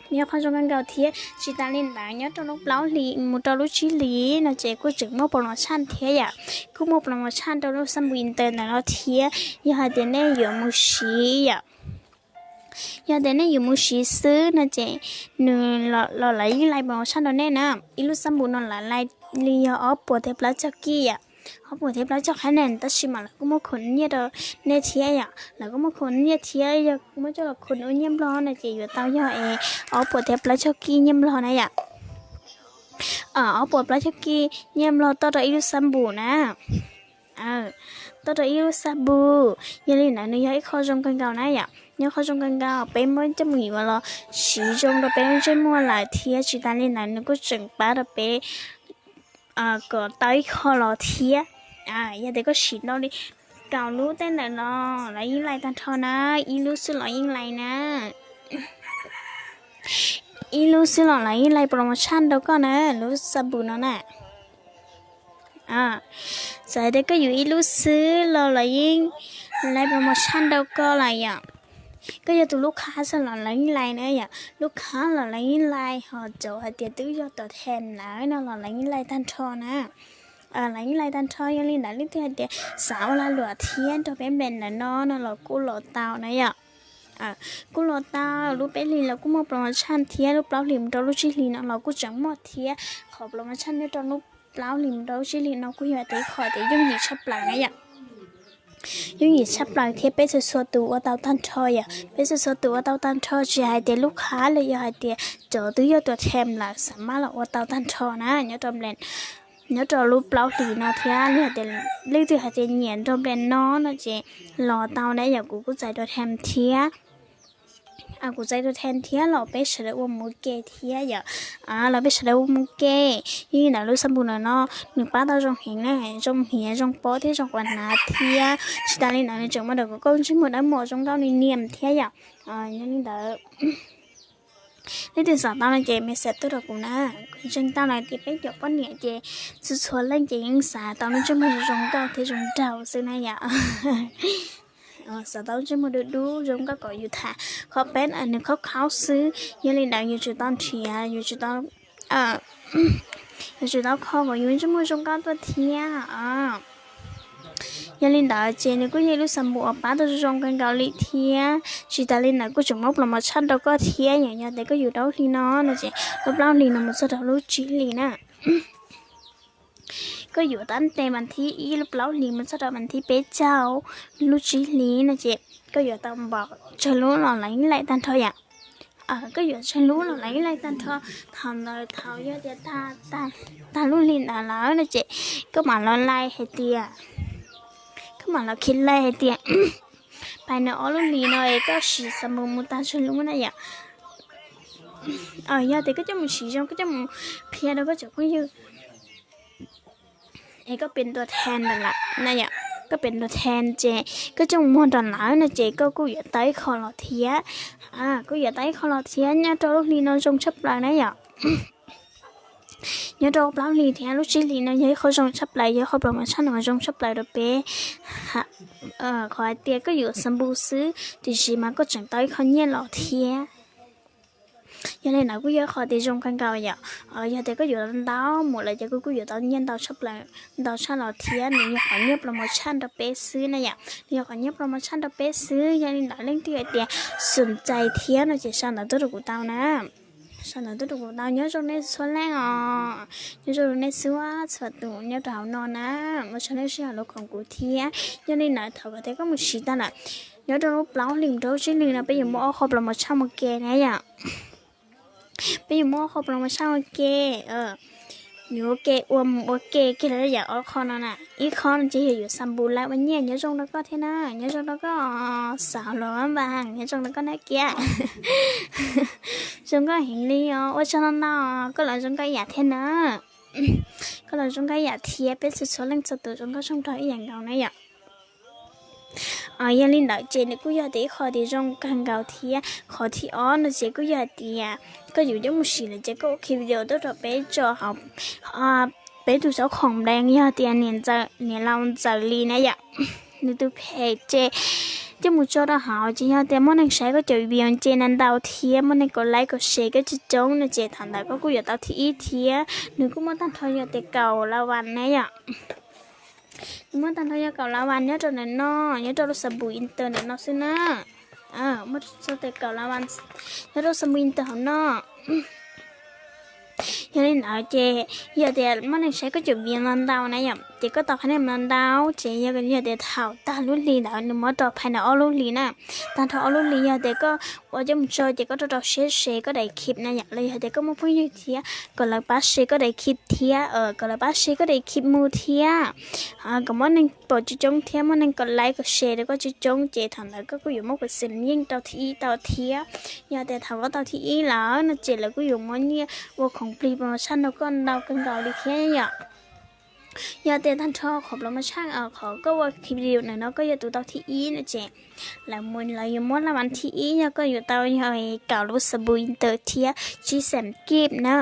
nws yog qhov zoo kawg nkaus thiab. Tsis tas li ntawd nyob rau lub plaub hlis mus rau lub tsib hlis no ces kuj tseem muaj promotion thiab yom. Kuj muaj promotion rau lub xab npum inter ntawm no thiab. Yog hais tias nej yuav mus siv yom, yog tias nej yuav mus siv xwb no ces nws los lawv yeej laij promotion rau nej na. Ib lub xab npum no lawv laij li yog ob puas thiab plaub caug kij yom, ob puas thiab plaub caug qhab nees, tab sis mas lawv kuj muaj khoom nyiaj rau nej thiab yom. Lawv kuj muaj khoom nyiaj thiab, yog muab coj los khoom ua nyiaj Nplog no ces yuav tau yog es ob puas thiab plaub caug kij nyiaj Nplog na yom. Ob puas plaub caug kij nyiaj Nplog toj rau ib lub xab npum na. Toj rau ib lub xab npum. Yog li ntawd nws yog ib qho zoo kawg nkaus na yom, yog qho zoo kawg nkaus, peb muab coj mus yuav los siv zoo rau peb lub ntsej muag lawm thiab tsis tas li ntawd nws kuj tseem pab rau peb kom tau ib qho los thiab. Yog tias koj siv ntau li kaum lub tej ntawm no los yeej laij tag nrho na, ib lub xwb los yeej laij na. Ib lub xwb los lawv yeej laij promotion rau koj na, lub xab npum no na. Txawm tias koj yuav ib lub xwb los lawv yeej laij promotion rau koj lawm yom. Koj yog tus lub khab xwb los lawv yeej laij na yom, lub khab los lawv yeej laij, ho cov hais tias twb yog tuam them lawm no los lawv yeej laij tag nrho na. Lawv yeej laij tag nrho, yog li ntawd leej twg hais tias xav ua lag luam thiab nrog peb nplees ntawm no no los kuj los tau na yom. Kuj los tau, lub peb hlis los kuj muaj promotion thiab, lub plaub hlis mus rau lub tsib hlis no los kuj tseem muaj thiab. Qhov promotion nyob rau lub plaub hlis mus rau lub tsib hlis no kuj yog tias qhov tias yooj yim tshaj plaws na yom. Yooj yim tshaj plaws thiab peb txhua txhua tus ua tau tag nrho yom, peb txhua txhua tus ua tau tag nrho, tsis hais tias lub khab los yog hais tias cov twb yog tuam them lawm xav maj los ua tau tag nrho na. Nyob rau lub plaub hlis no thiab, leej twg hais tias nyiam nrog nplees no no ces los tau na yom, kuv kuj txais tuam them thiab. Kuv txais tuam them thiab los peb sawv daws ua mus ua ke thiab yom. Los peb sawv daws ua mus ua ke. Yog li ntawd lub xab npum ntawm no nws pab tau zoo heev na, zoo hiav zoo pob thiab zoo quas hnav thiab. Tsis tas li ntawd nws tseem muaj dawm kom koj ntsej muag dawb mos zoo nkauj ni niam thiab yom. Yog li ntawd leej twg xav tau no ces message tuaj rau kuv na. Kuv ntseeg tau lawm tias peb cov poj niam ces txhua txhua leej ces yeej xav tau lub ntsej muag zoo nkauj thiab zoo nraug xwb na yom. Xav tau lub ntsej muag dub dub zoo nkauj kom yus tham qhov peb nws khaub khaub xwb. Yog li ntawd yuav tsum tau nrhiav, yuav tsum tau, yuav tsum tau kho kom yus ntsej muag zoo nkauj tuaj thiab. Yog li ntawd ces nws kuj yog ib lub xab npum uas pab tau zoo kawg nkaus li thiab. Tsis tas li ntawd kuj tseem muab promotion rau koj thiab yom. Yog tias koj yuav rau lub hli no no ces lub plaub hlis no mus txog rau lub tsib hlis na. Koj yuav tab tes mas thib ib lub plaub hlis mus txog rau mas thib peb caug lub tsib hlis no ces koj yuav tau npaum tsawg lub los lawv yeej laij tag nrho yom. Koj yuav tsawg lub los lawv yeej laij tag nrho. Thaum ntawd thaum yog tias tag lub hli ntawd lawm no ces koj mam los laij hais tias, koj mam los khi laij hais tias pais no ob lub hlis no es koj siv xab npum mus tag tsawg lub na yom. Yog tias koj coj mus siv zoo, koj coj mus qhia rau koj cov phooj ywg es koj pem tuam them lawm na yom, koj pem tuam them ces koj coj mus muag rau lawv no ces koj kuj yuav tau ib qho los thiab. Kuj yuav tau ib qho los thiab. Nyob rau lub hli no zoo tshaj plaws na yom. Nyob rau plaub hlis thiab lub tsib hlis no yog ib qho zoo tshaj plaws, yog ib qho promotion uas zoo tshaj plaws rau peb. Qhov hais tias koj yuav xab npum xwb tiam sis mas koj tseem tau ib qho nyiaj los thiab. Yog li ntawd kuj yog qhov tias zoo kawg nkaus yom. Yog tias koj yuav ntau mus lawm ces koj kuj yuav tau nyiaj ntau tshaj plaws, ntau tshaj los thiab. Nws yog qhov nyiaj promotion rau peb xwb na yom, nws yog qhov nyiaj promotion rau peb xwb. Yog li ntawd leej twg hais tias xom txais thiab no ces sau ntawv tuaj rau kuv tau na. Sau ntawv tuaj rau kuv tau. Nyob zoo nej txhua leej os, nyob zoo nej txhua txhua tus nyob rau hauv no na. Ua tsaug nej sij hawm los koom kuv thiab. Yog li ntawd thaum koj tias koj mus siv tag lawm, nyob rau lub plaub hlis rau lub tsib hlis no peb yuav muaj ob qho promotion ua ke na yom. Peb yuav muaj ob qho promotion ua ke, nws ua ke ua mus ua ke kiag lawm yom. Ob qho no na, ib qho no ces yog yuav xab npum lawv ua nyiaj. Nyob zoo rau koj thiab na, nyob zoo rau koj, xav los npas nyob zoo rau koj na kiag. Zoo nkauj heev li os, ua tsaug ntau ntau, koj los zoo nkauj ib yam thiab na. Koj los zoo nkauj ib yam thiab, peb txhua txhua leej txhua tus zoo nkauj zoo nraug ib yam nkaus na yom. Yog li ntawd ces nws kuj yog tias ib qho tias zoo kawg nkaus thiab. Qhov thib ob no ces kuj yog hais tias koj yuav coj mus siv lawm ces koj ua ki video tuaj rau peb tso hauv peb tus tsob khoom nplees, yog tias niam ntxawm niam laus Ntxawm Lis na yom, nws tus phem ces coj mus tso rau hauv ces yog tias muaj neeg saib koj cov video ces ntau ntau thiab muaj neeg kom like kom share koj coob coob no ces thaum ntawd koj kuj yuav tau thib ib thiab. Nws kuj muaj tag nrho yog tias kaum las vas na yom. Nws muaj tag nrho yog kaum las vas nyob rau ntawm no, nyob rau lub xab npum inter ntawm no xwb na. Muaj txog tias kaum las vas nyob rau xab npum inter hauv no. Yog li ntawd ces yog tias muaj neeg saib koj cov video ntau ntau na yom, ces koj tau qhia neeg ntau ntau ces yog tias thaum tag lub hli ntawd nws muab rau phais ntawm ob lub hlis na. Tag nrho ob lub hlis yog tias koj ua coj mus tso ces koj rau rau siab se koj daim khib na yom, los yog tias koj muaj phooj ywg thiab kom lawv pab se koj daim khib thiab, kom lawv pab se koj daim khib mus thiab, kom muaj neeg pom coob coob thiab muaj neeg kom like kom share rau koj coob coob ces thaum ntawd koj kuj yuav muaj percent yeej tau thib ib tau thiab. Yog tias thaum koj tau thib ib lawm no ces lawv kuj yuav muab nyiaj ua khoom plig promotion rau koj ntau kawg nkaus li thiab yom. Yog tias tag nrho qhov promotion qhov koj ua ki video ntawm no koj yog tus tau thib ib no ces lawv mus lawv yuav muab las vas thib ib yog koj yuav tau yog kaum lub xab npum inter thiab tsib xees kib na.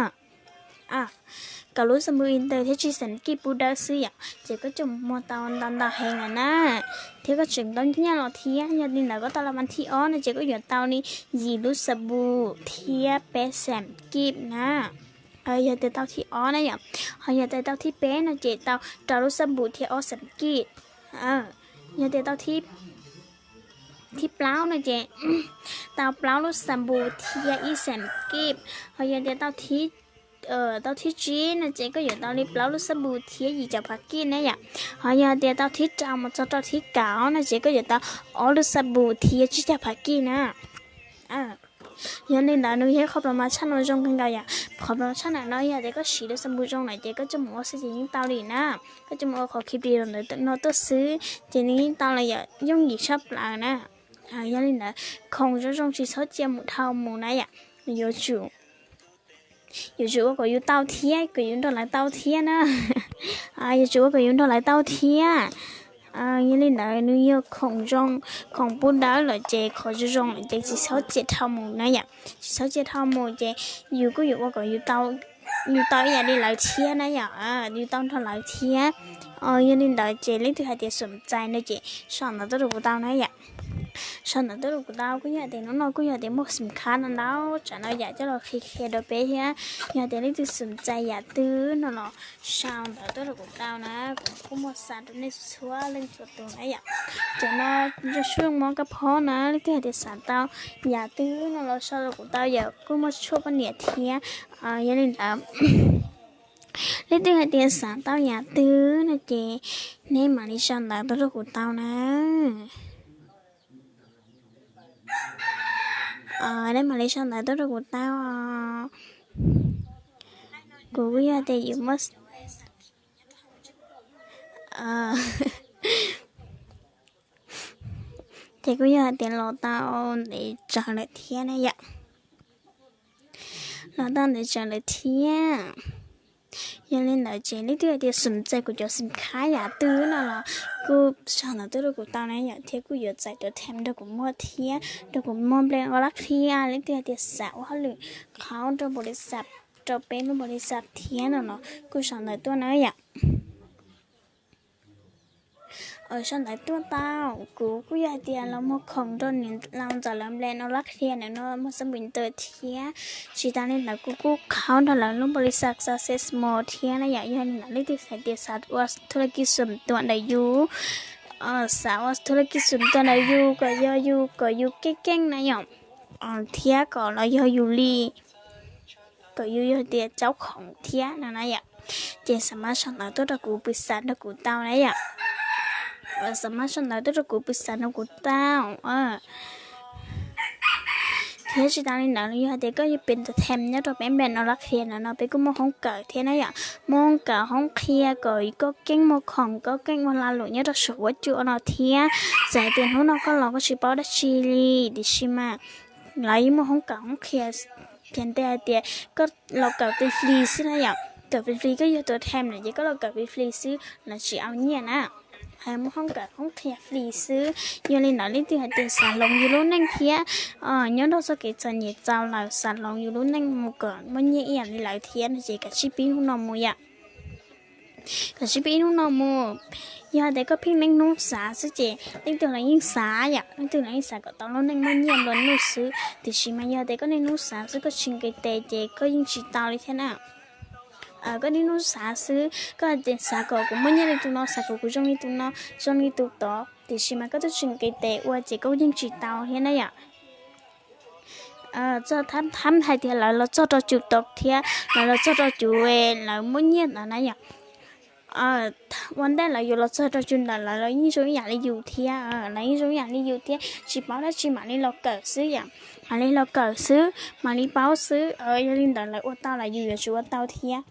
kaum lub xab npum intawd thiab tsib xam kij pub dawb xwb yom, ces koj coj mus muag tau ntau ntau heev lawm na, thiab koj tseem tau nyiaj los thiab. Yog li ntawd koj tau las vas thib ob no ces koj yuav tau li yim lub xab npum thiab peb xam kij na. Yog tias tau thib ob na yom, ho yog tias tau thib peb no ces tau rau lub xab npum thiab ob xam kij. Yog tias tau thib plaub no ces tau plaub lub xab npum thiab ib xam kij. Ho yog tias tau tau thib tsib no ces koj yuav tau li plaub lub xab npum thiab yim caum phav kij na yom. Ho yog tias tau thib rau mus txog rau thib kaum no ces koj yuav tau ob lub xab npum thiab tsib caug phav kij na. Yog li ntawd nws yog ib qho plas mas tshaj no zoo kawg nkaus yom. Qhov plas mas tshaj ntawm no yog tias koj siv lub xab npum zoo lawm ces koj coj mus ua xwb ces yeej tau li na. Koj coj mus ua qhov khi plis ntawd no tuaj xwb ces nws yeej tau li yom, yooj yim tshaj plaws na. Yog li ntawd khoom zoo zoo tsis txhob cia mus dhau mus na yom. Yuav tsum yuav tsum ua kom yus tau thiab kom yus nrog lawv tau thiab na. Yuav tsum ua kom yus nrog lawv tau thiab. Yog li ntawd nws yog khoom zoo, khoom pub dawb lawm ces qhov zoo zoo lawm ces tsis txhob cia dhau mus na yom. Tsis txhob cia dhau mus ces yus kuj yuav ua kom yus tau ib yam li lawv thiab na yom, yus tau nrog lawv thiab. Yog li ntawd ces leej twg hais tias xum txais no ces sau ntawv tuaj rau kuv tau na yom. Sau ntawv tuaj rau kuv tau kuj yog tias hnub no kuj yog tias muaj xim khab no ntau tsam no yam coj los qhia qhia rau peb thiab. Yog tias leej twg xum txais yam twg no los sau ntawv tuaj rau kuv tau na, kuv kuj muaj xa rau nej txhua leej txhua tus na yom. Cov no zoo mob kab phob na, leej twg hais tias xav tau yam twg no los sau rau kuv tau yom, kuj muaj tshuaj poj niam thiab. Yog li ntawd leej twg hais tias xav tau yam twg no ces neb mam li sau ntawv tuaj rau kuv tau na. Neb mam li sau ntawv tuaj rau kuv tau. Kuv kuj yog tias yus muaj, ces kuj yog hais tias los tau ntev tsawv lawm thiab na yom. Los tau ntev tsawv lawm thiab. Yog li ntawd ces leej twg hais tias xum txais kuv cov xim khab yam twg no los kuj sau ntawv tuaj rau kuv tau na yom, thiab kuj yuav txais rau them nrog kuv muag thiab, nrog kuv muag nplej ua lab qhia. Leej twg hais tias xav ua hauj lwm qhaub rau npaum li xav, rau peb lub npaum li xav thiab no los kuj sau ntawv tuaj na yom. Sau ntawv tuaj tau, kuv kuj yog hais tias los muag khoom rau niam laus ntxawm lawv nplej ua lab qhia ntawm no muag xab npum ntawd thiab. Tsis tas li ntawd kuv kuj qhaub nrog lawv lub npaum li xav, xav sesmo thiab na yom. Yog li ntawd leej twg hais tias xav ua thub laj kij xum tuam ntawm yus, xav ua thub laj kij xum tuam ntawm yus kom yog yus, kom yus keej keej na yom, thiab kom los yog yus li, kom yus yog tias caub khoom thiab no na yom. Ces xav mas sau ntawv tuaj rau kuv pwm xav nrog kuv tau na yom. Xav mas sau ntawv tuaj rau kuv pwm xav nrog kuv tau. Thiab tsis tas li ntawd yog hais tias koj yog pem ntawm them nyob rau peb nplej no lab qhia ntawm no peb kuj muaj hoob kawm thiab na yom. Muaj hoob kawm hoob qhia kom koj keej muag khoom, koj keej ua lag luam nyob rau saum huab cua no thiab. Txawm hais tias hnub no koj los koj tsis paub dab tsi li tiam sis mas lawv yeej muaj hoob kawm hoob qhia, ces nteg hais tias koj los kawm fri fri xwb na yom. Kawm fri fri, koj yog tus them lawm ces koj los kawm fri fri xwb, lawv tsis au nyiaj na. Muaj hoob kawm hoob qhia fri xwb. Yog li ntawd leej twg hais tias xav hloov yus lub neej thiab nyob nrog txoj kev txom nyem txaus lawm, xav hloov yus lub neej mus kom muaj nyiaj ib yam li lawv thiab no ces kav tsij pib hnub no mus yom. Kav tsij pib hnub no mus. Yog hais tias koj pheej niaj hnub xav xwb ces leej twg los yeej xav yom, leej twg los yeej xav kom tau lub neej muaj nyiaj nplua nuj xwb, tiam sis mas yog tias koj niaj hnub xav xwb koj tsis nqis tes ces koj yeej tsis tau li thiab na. Koj niaj hnub xav xwb, koj hais tias xav kom kuv muaj nyiaj li tus no, xav kom kuv zoo li tus no, zoo li tus tod, tiam sis mas koj twb tsis nqis tes ua ces koj yeej tsis tau thiab na yom. Txog thab hais tias lawv los txog rau cus tod thiab lawv los txog rau cus lawv muaj nyiaj ntawd na yom. Ua ntej lawv yuav los txog rau cus ntawd lawv los yeej zoo ib yam li yus thiab, lawv yeej zoo ib yam li yus thiab, tsis paub dab tsi mam li los kawm xwb yom. Mam li los kawm xwb mam li paub xwb. Yog li ntawd lawv ua tau los yus yuav tsum ua tau thiab.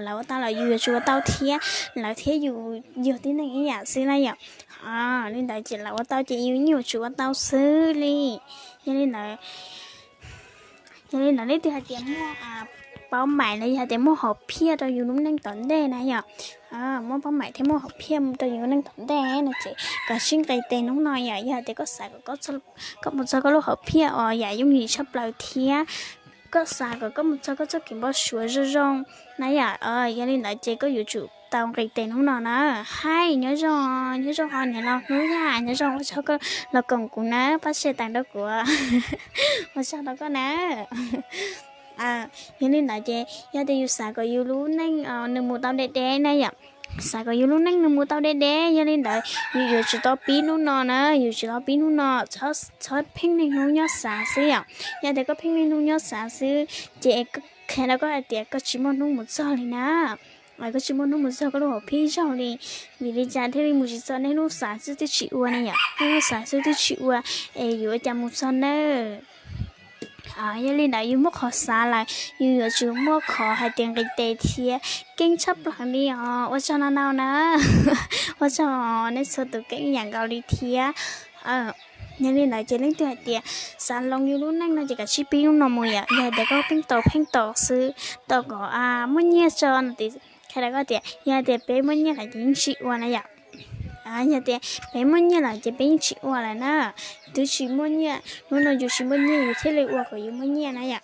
Lawv ua tau los yus yuav tsum ua tau thiab, lawv thiab yus yog tib neeg ib yam xwb na yom. Li ntawd ces lawv ua tau ces yus yeej yuav tsum ua tau xwb li. Yog li ntawd, yog li ntawd leej twg hais tias muaj paub maim los yog hais tias muaj hom phiaj rau yus lub neej tom ntej na yom, muaj paub maim thiab muaj hom phiaj rau yus lub neej tom ntej no ces kav tsij nqis tes hnub no yom. Yog hais tias koj xav kom koj mus txog koj lub hom phiaj uas yam yooj yim tshaj plaws thiab Koj xav kom koj mus txog koj txoj kev npau suav zoo zoo na yom. Yog li ntawd ces koj yuav tsum tau nqis tes hnub no na. Hais nyob zoo, nyob zoo ho niam laus Hnub Yaj, nyob zoo, ua tsaug koj los koom kuv na, pab share tas rau kuv, ua tsaug rau koj na. Yog li ntawd ces yog tias yus xav kom yus lub neej nws mus tau deb deb na yom, xav kom yus lub neej nws mus tau deb deb, yog li ntawd yus yuav tsum tau pib hnub no na, yus tsum tau pib hnub no, txhob pheej niaj hnub nyob xav xwb yom. Yog tias koj pheej niaj hnub nyob xav xwb ces qhia rau koj hais tias koj tsis muaj hnub mus txog li na. Koj tsis muaj hnub mus txog koj lub hom phiaj zaug li. Vim li cas thiaj li mus tsis txog? Nej hnub xav xwb twb tsis ua ne yom, nej hnub xav xwb twb tsis ua, es yuav ua cas mus txog nawb? Yog li ntawd yus muaj qhov xav lawm, yus yuav tsum muaj qhov hais tias nqis tes thiab. Keej tshaj plaws li os, ua tsaug no no na. Ua tsaug, nej txhua tus keej ib yam nkaus li thiab. Yog li ntawd ces leej twg hais tias xav loo yus lub neej no ces kav tsij pib hnub no mus yom. Yog tias koj pheej tau pheej tau xwb, tau kom muaj nyiaj tso no ces qhia rau koj tias yog tias peb muaj nyiaj lawm ces yeej tsis ua na yom. Yog tias peb muaj nyiaj lawm ces peb yeej tsis ua lawm na. Twb tsis muaj nyiaj, hnub no yus tsis muaj nyiaj yus thiaj li ua kom yus muaj nyiaj na yom.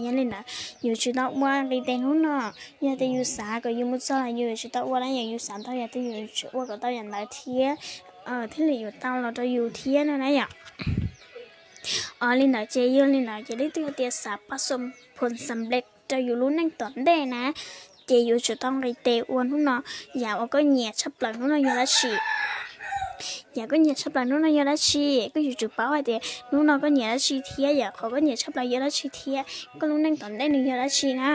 Yog li ntawd yus tsum tau ua nqis tes hnub no. Yog tias yus xav kom yus mus txog los yus tsum tau ua na yom, yus xav tau yam twg yus tsum ua kom tau yam ntawd thiab, thiaj li yuav tau los rau yus thiab no na yom. Li ntawd ces yog li ntawd ces leej twg tias xav pab xom phoom xam lej rau yus lub neej tom ntej na, ces yuav tsum tau nqis tes ua hnub no. Yam uas koj nyiam tshaj plaws hnub no yog dab tsi? Yam koj nyiam tshaj plaws hnub no yog dab tsi? Koj yuav tsum paub hais tias hnub no koj nyiam dab tsi thiab yom, qhov koj nyiam tshaj plaws yog dab tsi thiab koj lub neej tom ntej nws yog dab tsi na.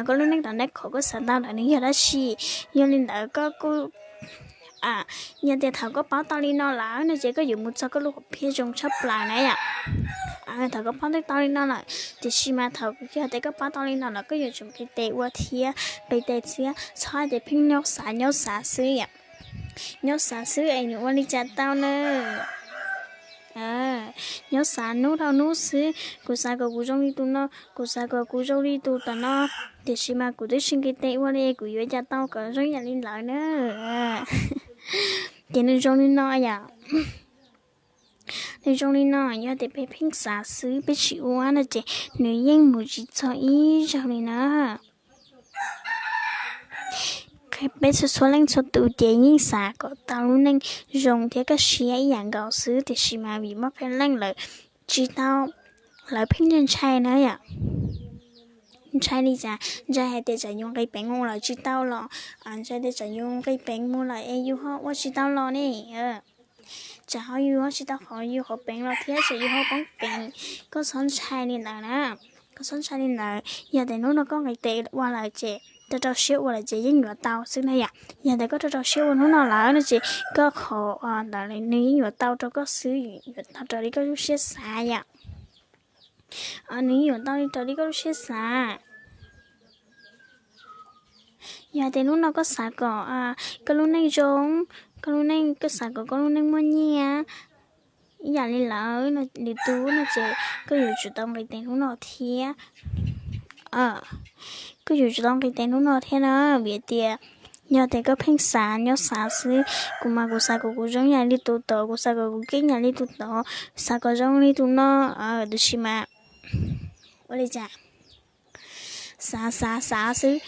Koj lub neej tom ntej qhov koj xav tau ntawd nws yog dab tsi? Yog li ntawd koj kuj, yog tias thaum koj paub tau li no lawm no ces koj yuav mus txog koj lub hom phiaj zoo tshaj plaws na yom. Thaum koj paub tau li no lawm, tiam sis mas thaum yog tias koj paub tau li no lawm koj yuav tsum nqis tes ua thiab, nqis tes thiab, txhob hais tias pheej nyob xav nyob xav xwb yom. Nyob xav xwb es nws ua li cas tau na. Nyob xav hnub dhau hnub xwb, kuv xav kom kuv zoo li tus no, kuv xav kom kuv zoo li tus tom no, tiam sis mas kuv twb tsis nqis tes ua li, kuv yuav ua cas tau kom zoo yam li lawv na. Ces nws zoo li no yom. Nws zoo li no, yog tias peb pheej xav xwb peb tsis ua no ces nws yeej mus tsis txog ib zaug li na. Peb txhua txhua leej txhua tus ces yeej xav kom tau lub neej zoo thiab kaj siab ib yam nkaus xwb, tiam sis mas vim muaj qee leej lawv tsis tau, lawv pheej ntshai na yom. Ntshai li cas? Ntshai hais tias tsam yus nqis peev mus lawm tsis tau los, ntshai tias tsam yus nqis peev mus lawm es yus ho ua tsis tau los ne. Tsam ho yus ho tsis tau qhov yus qhov peev los thiab tsam yus ho poob peev. Koj txhob ntshai li ntawd na. Koj txhob ntshai li ntawd, yog tias hnub no koj nqis tes ua lawm ces, rau rau siab ua lawm ces yeej yuav tau xwb na yom. Yog tias koj rau rau siab ua hnub no lawm no ces koj qhov ntawd nws yeej yuav tau rau koj xwb, yuav tau raws li koj lub siab xav yom. Nws yeej yuav tau li raws li koj lub siab xav. Yog tias hnub no koj xav kom koj lub neej zoo, koj lub neej, koj xav kom koj lub neej muaj nyiaj ib yam li lawv lwm tus no ces koj yuav tsum tau nqis tes hnub no thiab. Koj yuav tsum tau nqis tes hnub no thiab na, vim tias yog tias koj pheej xav nyob xav xwb, kuv mas kuv xav kom kuv zoo yam li tus tod, kuv xav kom kuv keej yam li tus tod, xav kom zoo li tus no, tiam sis mas ua li cas xav xav xav xwb,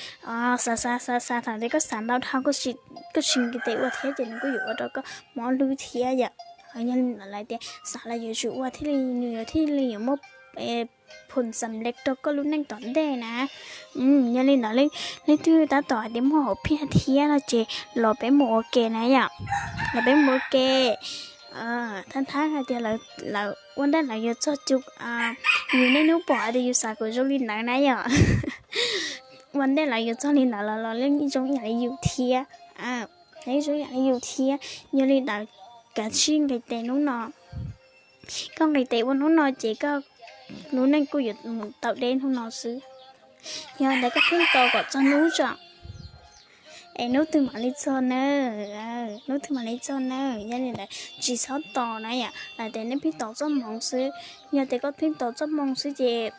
xav xav xav xav thaum ntawd koj xav ntau dhau, koj tsis nqis tes ua thiab ces nws kuj yuav ua rau koj mob hlwb thiab yom. Yog li ntawd lawv tias xav los yuav tsum ua thiaj li nws yuav thiaj li yuav muaj phoom xam lej rau koj lub neej tom ntej na. Yog li ntawd leej twg tab tom hais tias muaj hom phiaj thiab no ces los peb mus ua ke na yom. Los peb mus ua ke. Thab thab hais tias lawv ua ntej lawv yuav txog cus, yus niaj hnub pom hais tias yus xav kom zoo li ntawd na yom. Ua ntej lawv yuav txog li ntawd los los yeej zoo ib yam li yus thiab. Yeej zoo ib yam li yus thiab. Yog li ntawd kav tsij nqis tes hnub no. Koj nqis tes ua hnub no ces koj lub neej kuj yuav mus tau deb hnub no xwb. Yog ntawd koj pheej tos kom txog hnub tso, es hnub twg mam li txog na, hnub twg mam li txog na. Yog li ntawd tsis txhob tos na yom, lawv tias nej pheej tos txoj hmoov xwb. Yog tias koj pheej tos txoj hmoov xwb ces,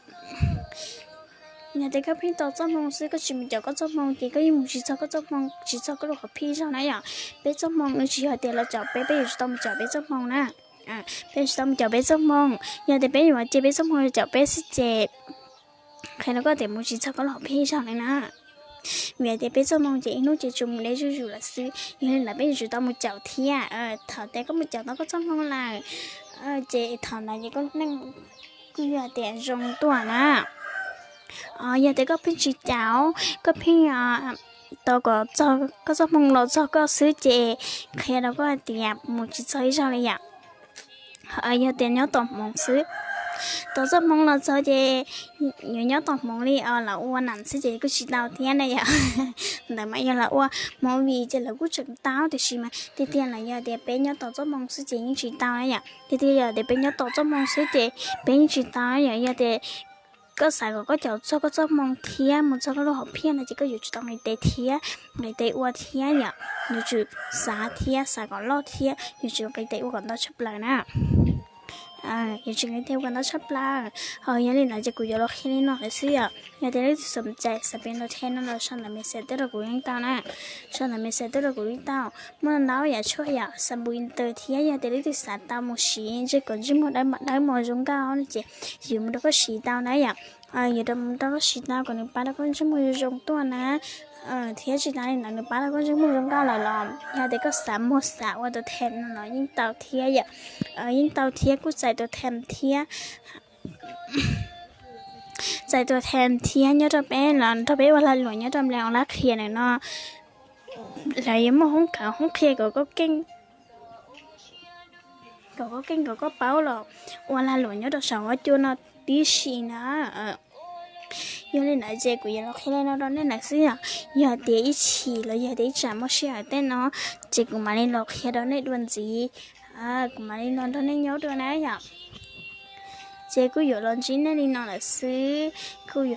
yog tias koj pheej tos txoj hmoov xwb, koj tsis mus caum koj txoj hmoov ces koj yeej mus tsis txog koj txoj hmoov, tsis txog koj lub hom phiaj zog na yom. Peb txoj hmoov nws tsis yog tias los caum peb, peb yuav tsum tau mus caum peb txoj hmoov na. Peb tsis tau mus caum peb txoj hmoo. Yog tias peb yuav cia peb txoj hmoo caum peb xwb ces qhia rau koj tias mus tsis txog koj lub hom phiaj zog li na. Vim tias peb txoj hmoo ces ib hnub ces tsuas mus de zuj zus lawm xwb, yog li ntawd peb yuav tsum tau mus caum thiab. Thaum tias koj mus caum tau koj txoj hmoo lawm, ces thaum ntawd ces koj lub neej kuj yog tias zoo tuaj na. Yog tias koj pheej tsis caum, koj pheej tos kom koj txoj hmoo los txog koj xwb ces qhia rau koj hais tias mus tsis txog ib zaug li yom. Yog tias nyob tos hmoov xwb, tos txoj hmoo los txog ces yuav nyob tos hmoov li los ua nam xwb ces kuj tsis tau thiab na yom. Ntawd mas yog los ua movie ces lawv kuj tseem tau, tiam sis mas tiag tiag los yog tias peb nyob tos txoj hmoo xwb ces yeej tsis tau na yom. Tiag tiag yog tias peb nyob tos txoj hmoo xwb ces peb yeej tsis tau na yom. Yog tias koj xav kom koj caum txog koj txoj hmoo thiab mus txog koj lub hom phiaj no ces koj yuav tsum tau nqis tes thiab, nqis tes ua thiab yom. Yuav tsum xav thiab xav kom loj thiab yuav tsum nqis tes ua kom ntau tshaj plaws na. Yuav tsum nqis tes ua kom ntau tshaj plaws. Ho yog li ntawd ces kuv yuav los qhia li no lawm xwb yom. Yog tias leej twg xom cai xav pem ntaus them no los sau ntawm message tuaj rau kuv yeej tau na. Sau ntawm message tuaj rau kuv yeej tau. Muaj ntau yam tshuaj yom, xav npu ntawd thiab yog tias leej twg xav tau mus siv ntsej kom ntsej muag dawb mos zoo nkauj no ces yuav mus rau koj siv tau na yom. Yuav rau mus rau koj siv tau kom nws pab rau koj ntsej muag zoo tuaj na. Thiab tsis tas li ntawd nws pab rau koj ntsej muag zoo nkauj lawm los yog tias koj xav muag xav ua tus them no los yeej tau thiab yom. Yeej tau thiab kuj txais tus them thiab, txais tus them thiab nyob rau peb los nrog peb ua lag luam nyob rau nplej oo lab qhia na no. Lawv yuav muaj hoob khawv hoob qhia kom koj keej, kom koj keej kom koj paub los ua lag luam nyob rau saum huab cua no tib si na. Yog li ntawd ces kuv yuav los qhia li no rau nej lawm xwb yom. Yog tias ib chim los yog tias ib tsam muaj sij hawm tej no ces kuv mam li los qhia rau nej dua ntxiv. Kuv mam li los nrog nej nyob dua na yom. Ces kuj yuav los ntsib nej li no lawm xwb. Kuj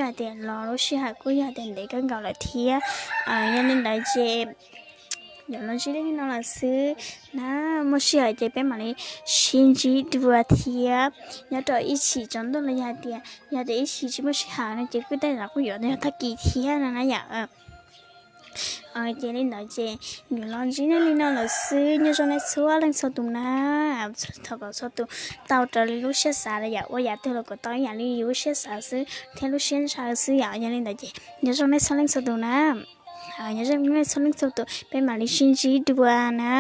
yog tias los lub sij hawm kuj yog tias ntev kawg nkaus lawm thiab. Yog li ntawd ces yuav los ntsib nej li no lawm xwb na. Muaj sij hawm ces peb mam li sib ntsib dua thiab nyob rau ib chim tsaus ntuj los yog tias, yog tias ib chim tsis muaj sij hawm no ces kuj tej zaum kuj yuav yog tag kis thiab no na yom. Ces li ntawd ces yuav los ntsib nej li no lawm xwb, nyob zoo nej txhua leej txhua tus na. Thov kom txhua tus tau raws li lub siab xav los yom, ua yam twg los kom tau ib yam li yus lub siab xav xwb thiab lub siab ntshaw xwb yom. Yog li ntawd ces nyob zoo nej txhua leej txhua tus na. Nyob zoo nej txhua leej txhua tus, peb mam li sib ntsib dua na.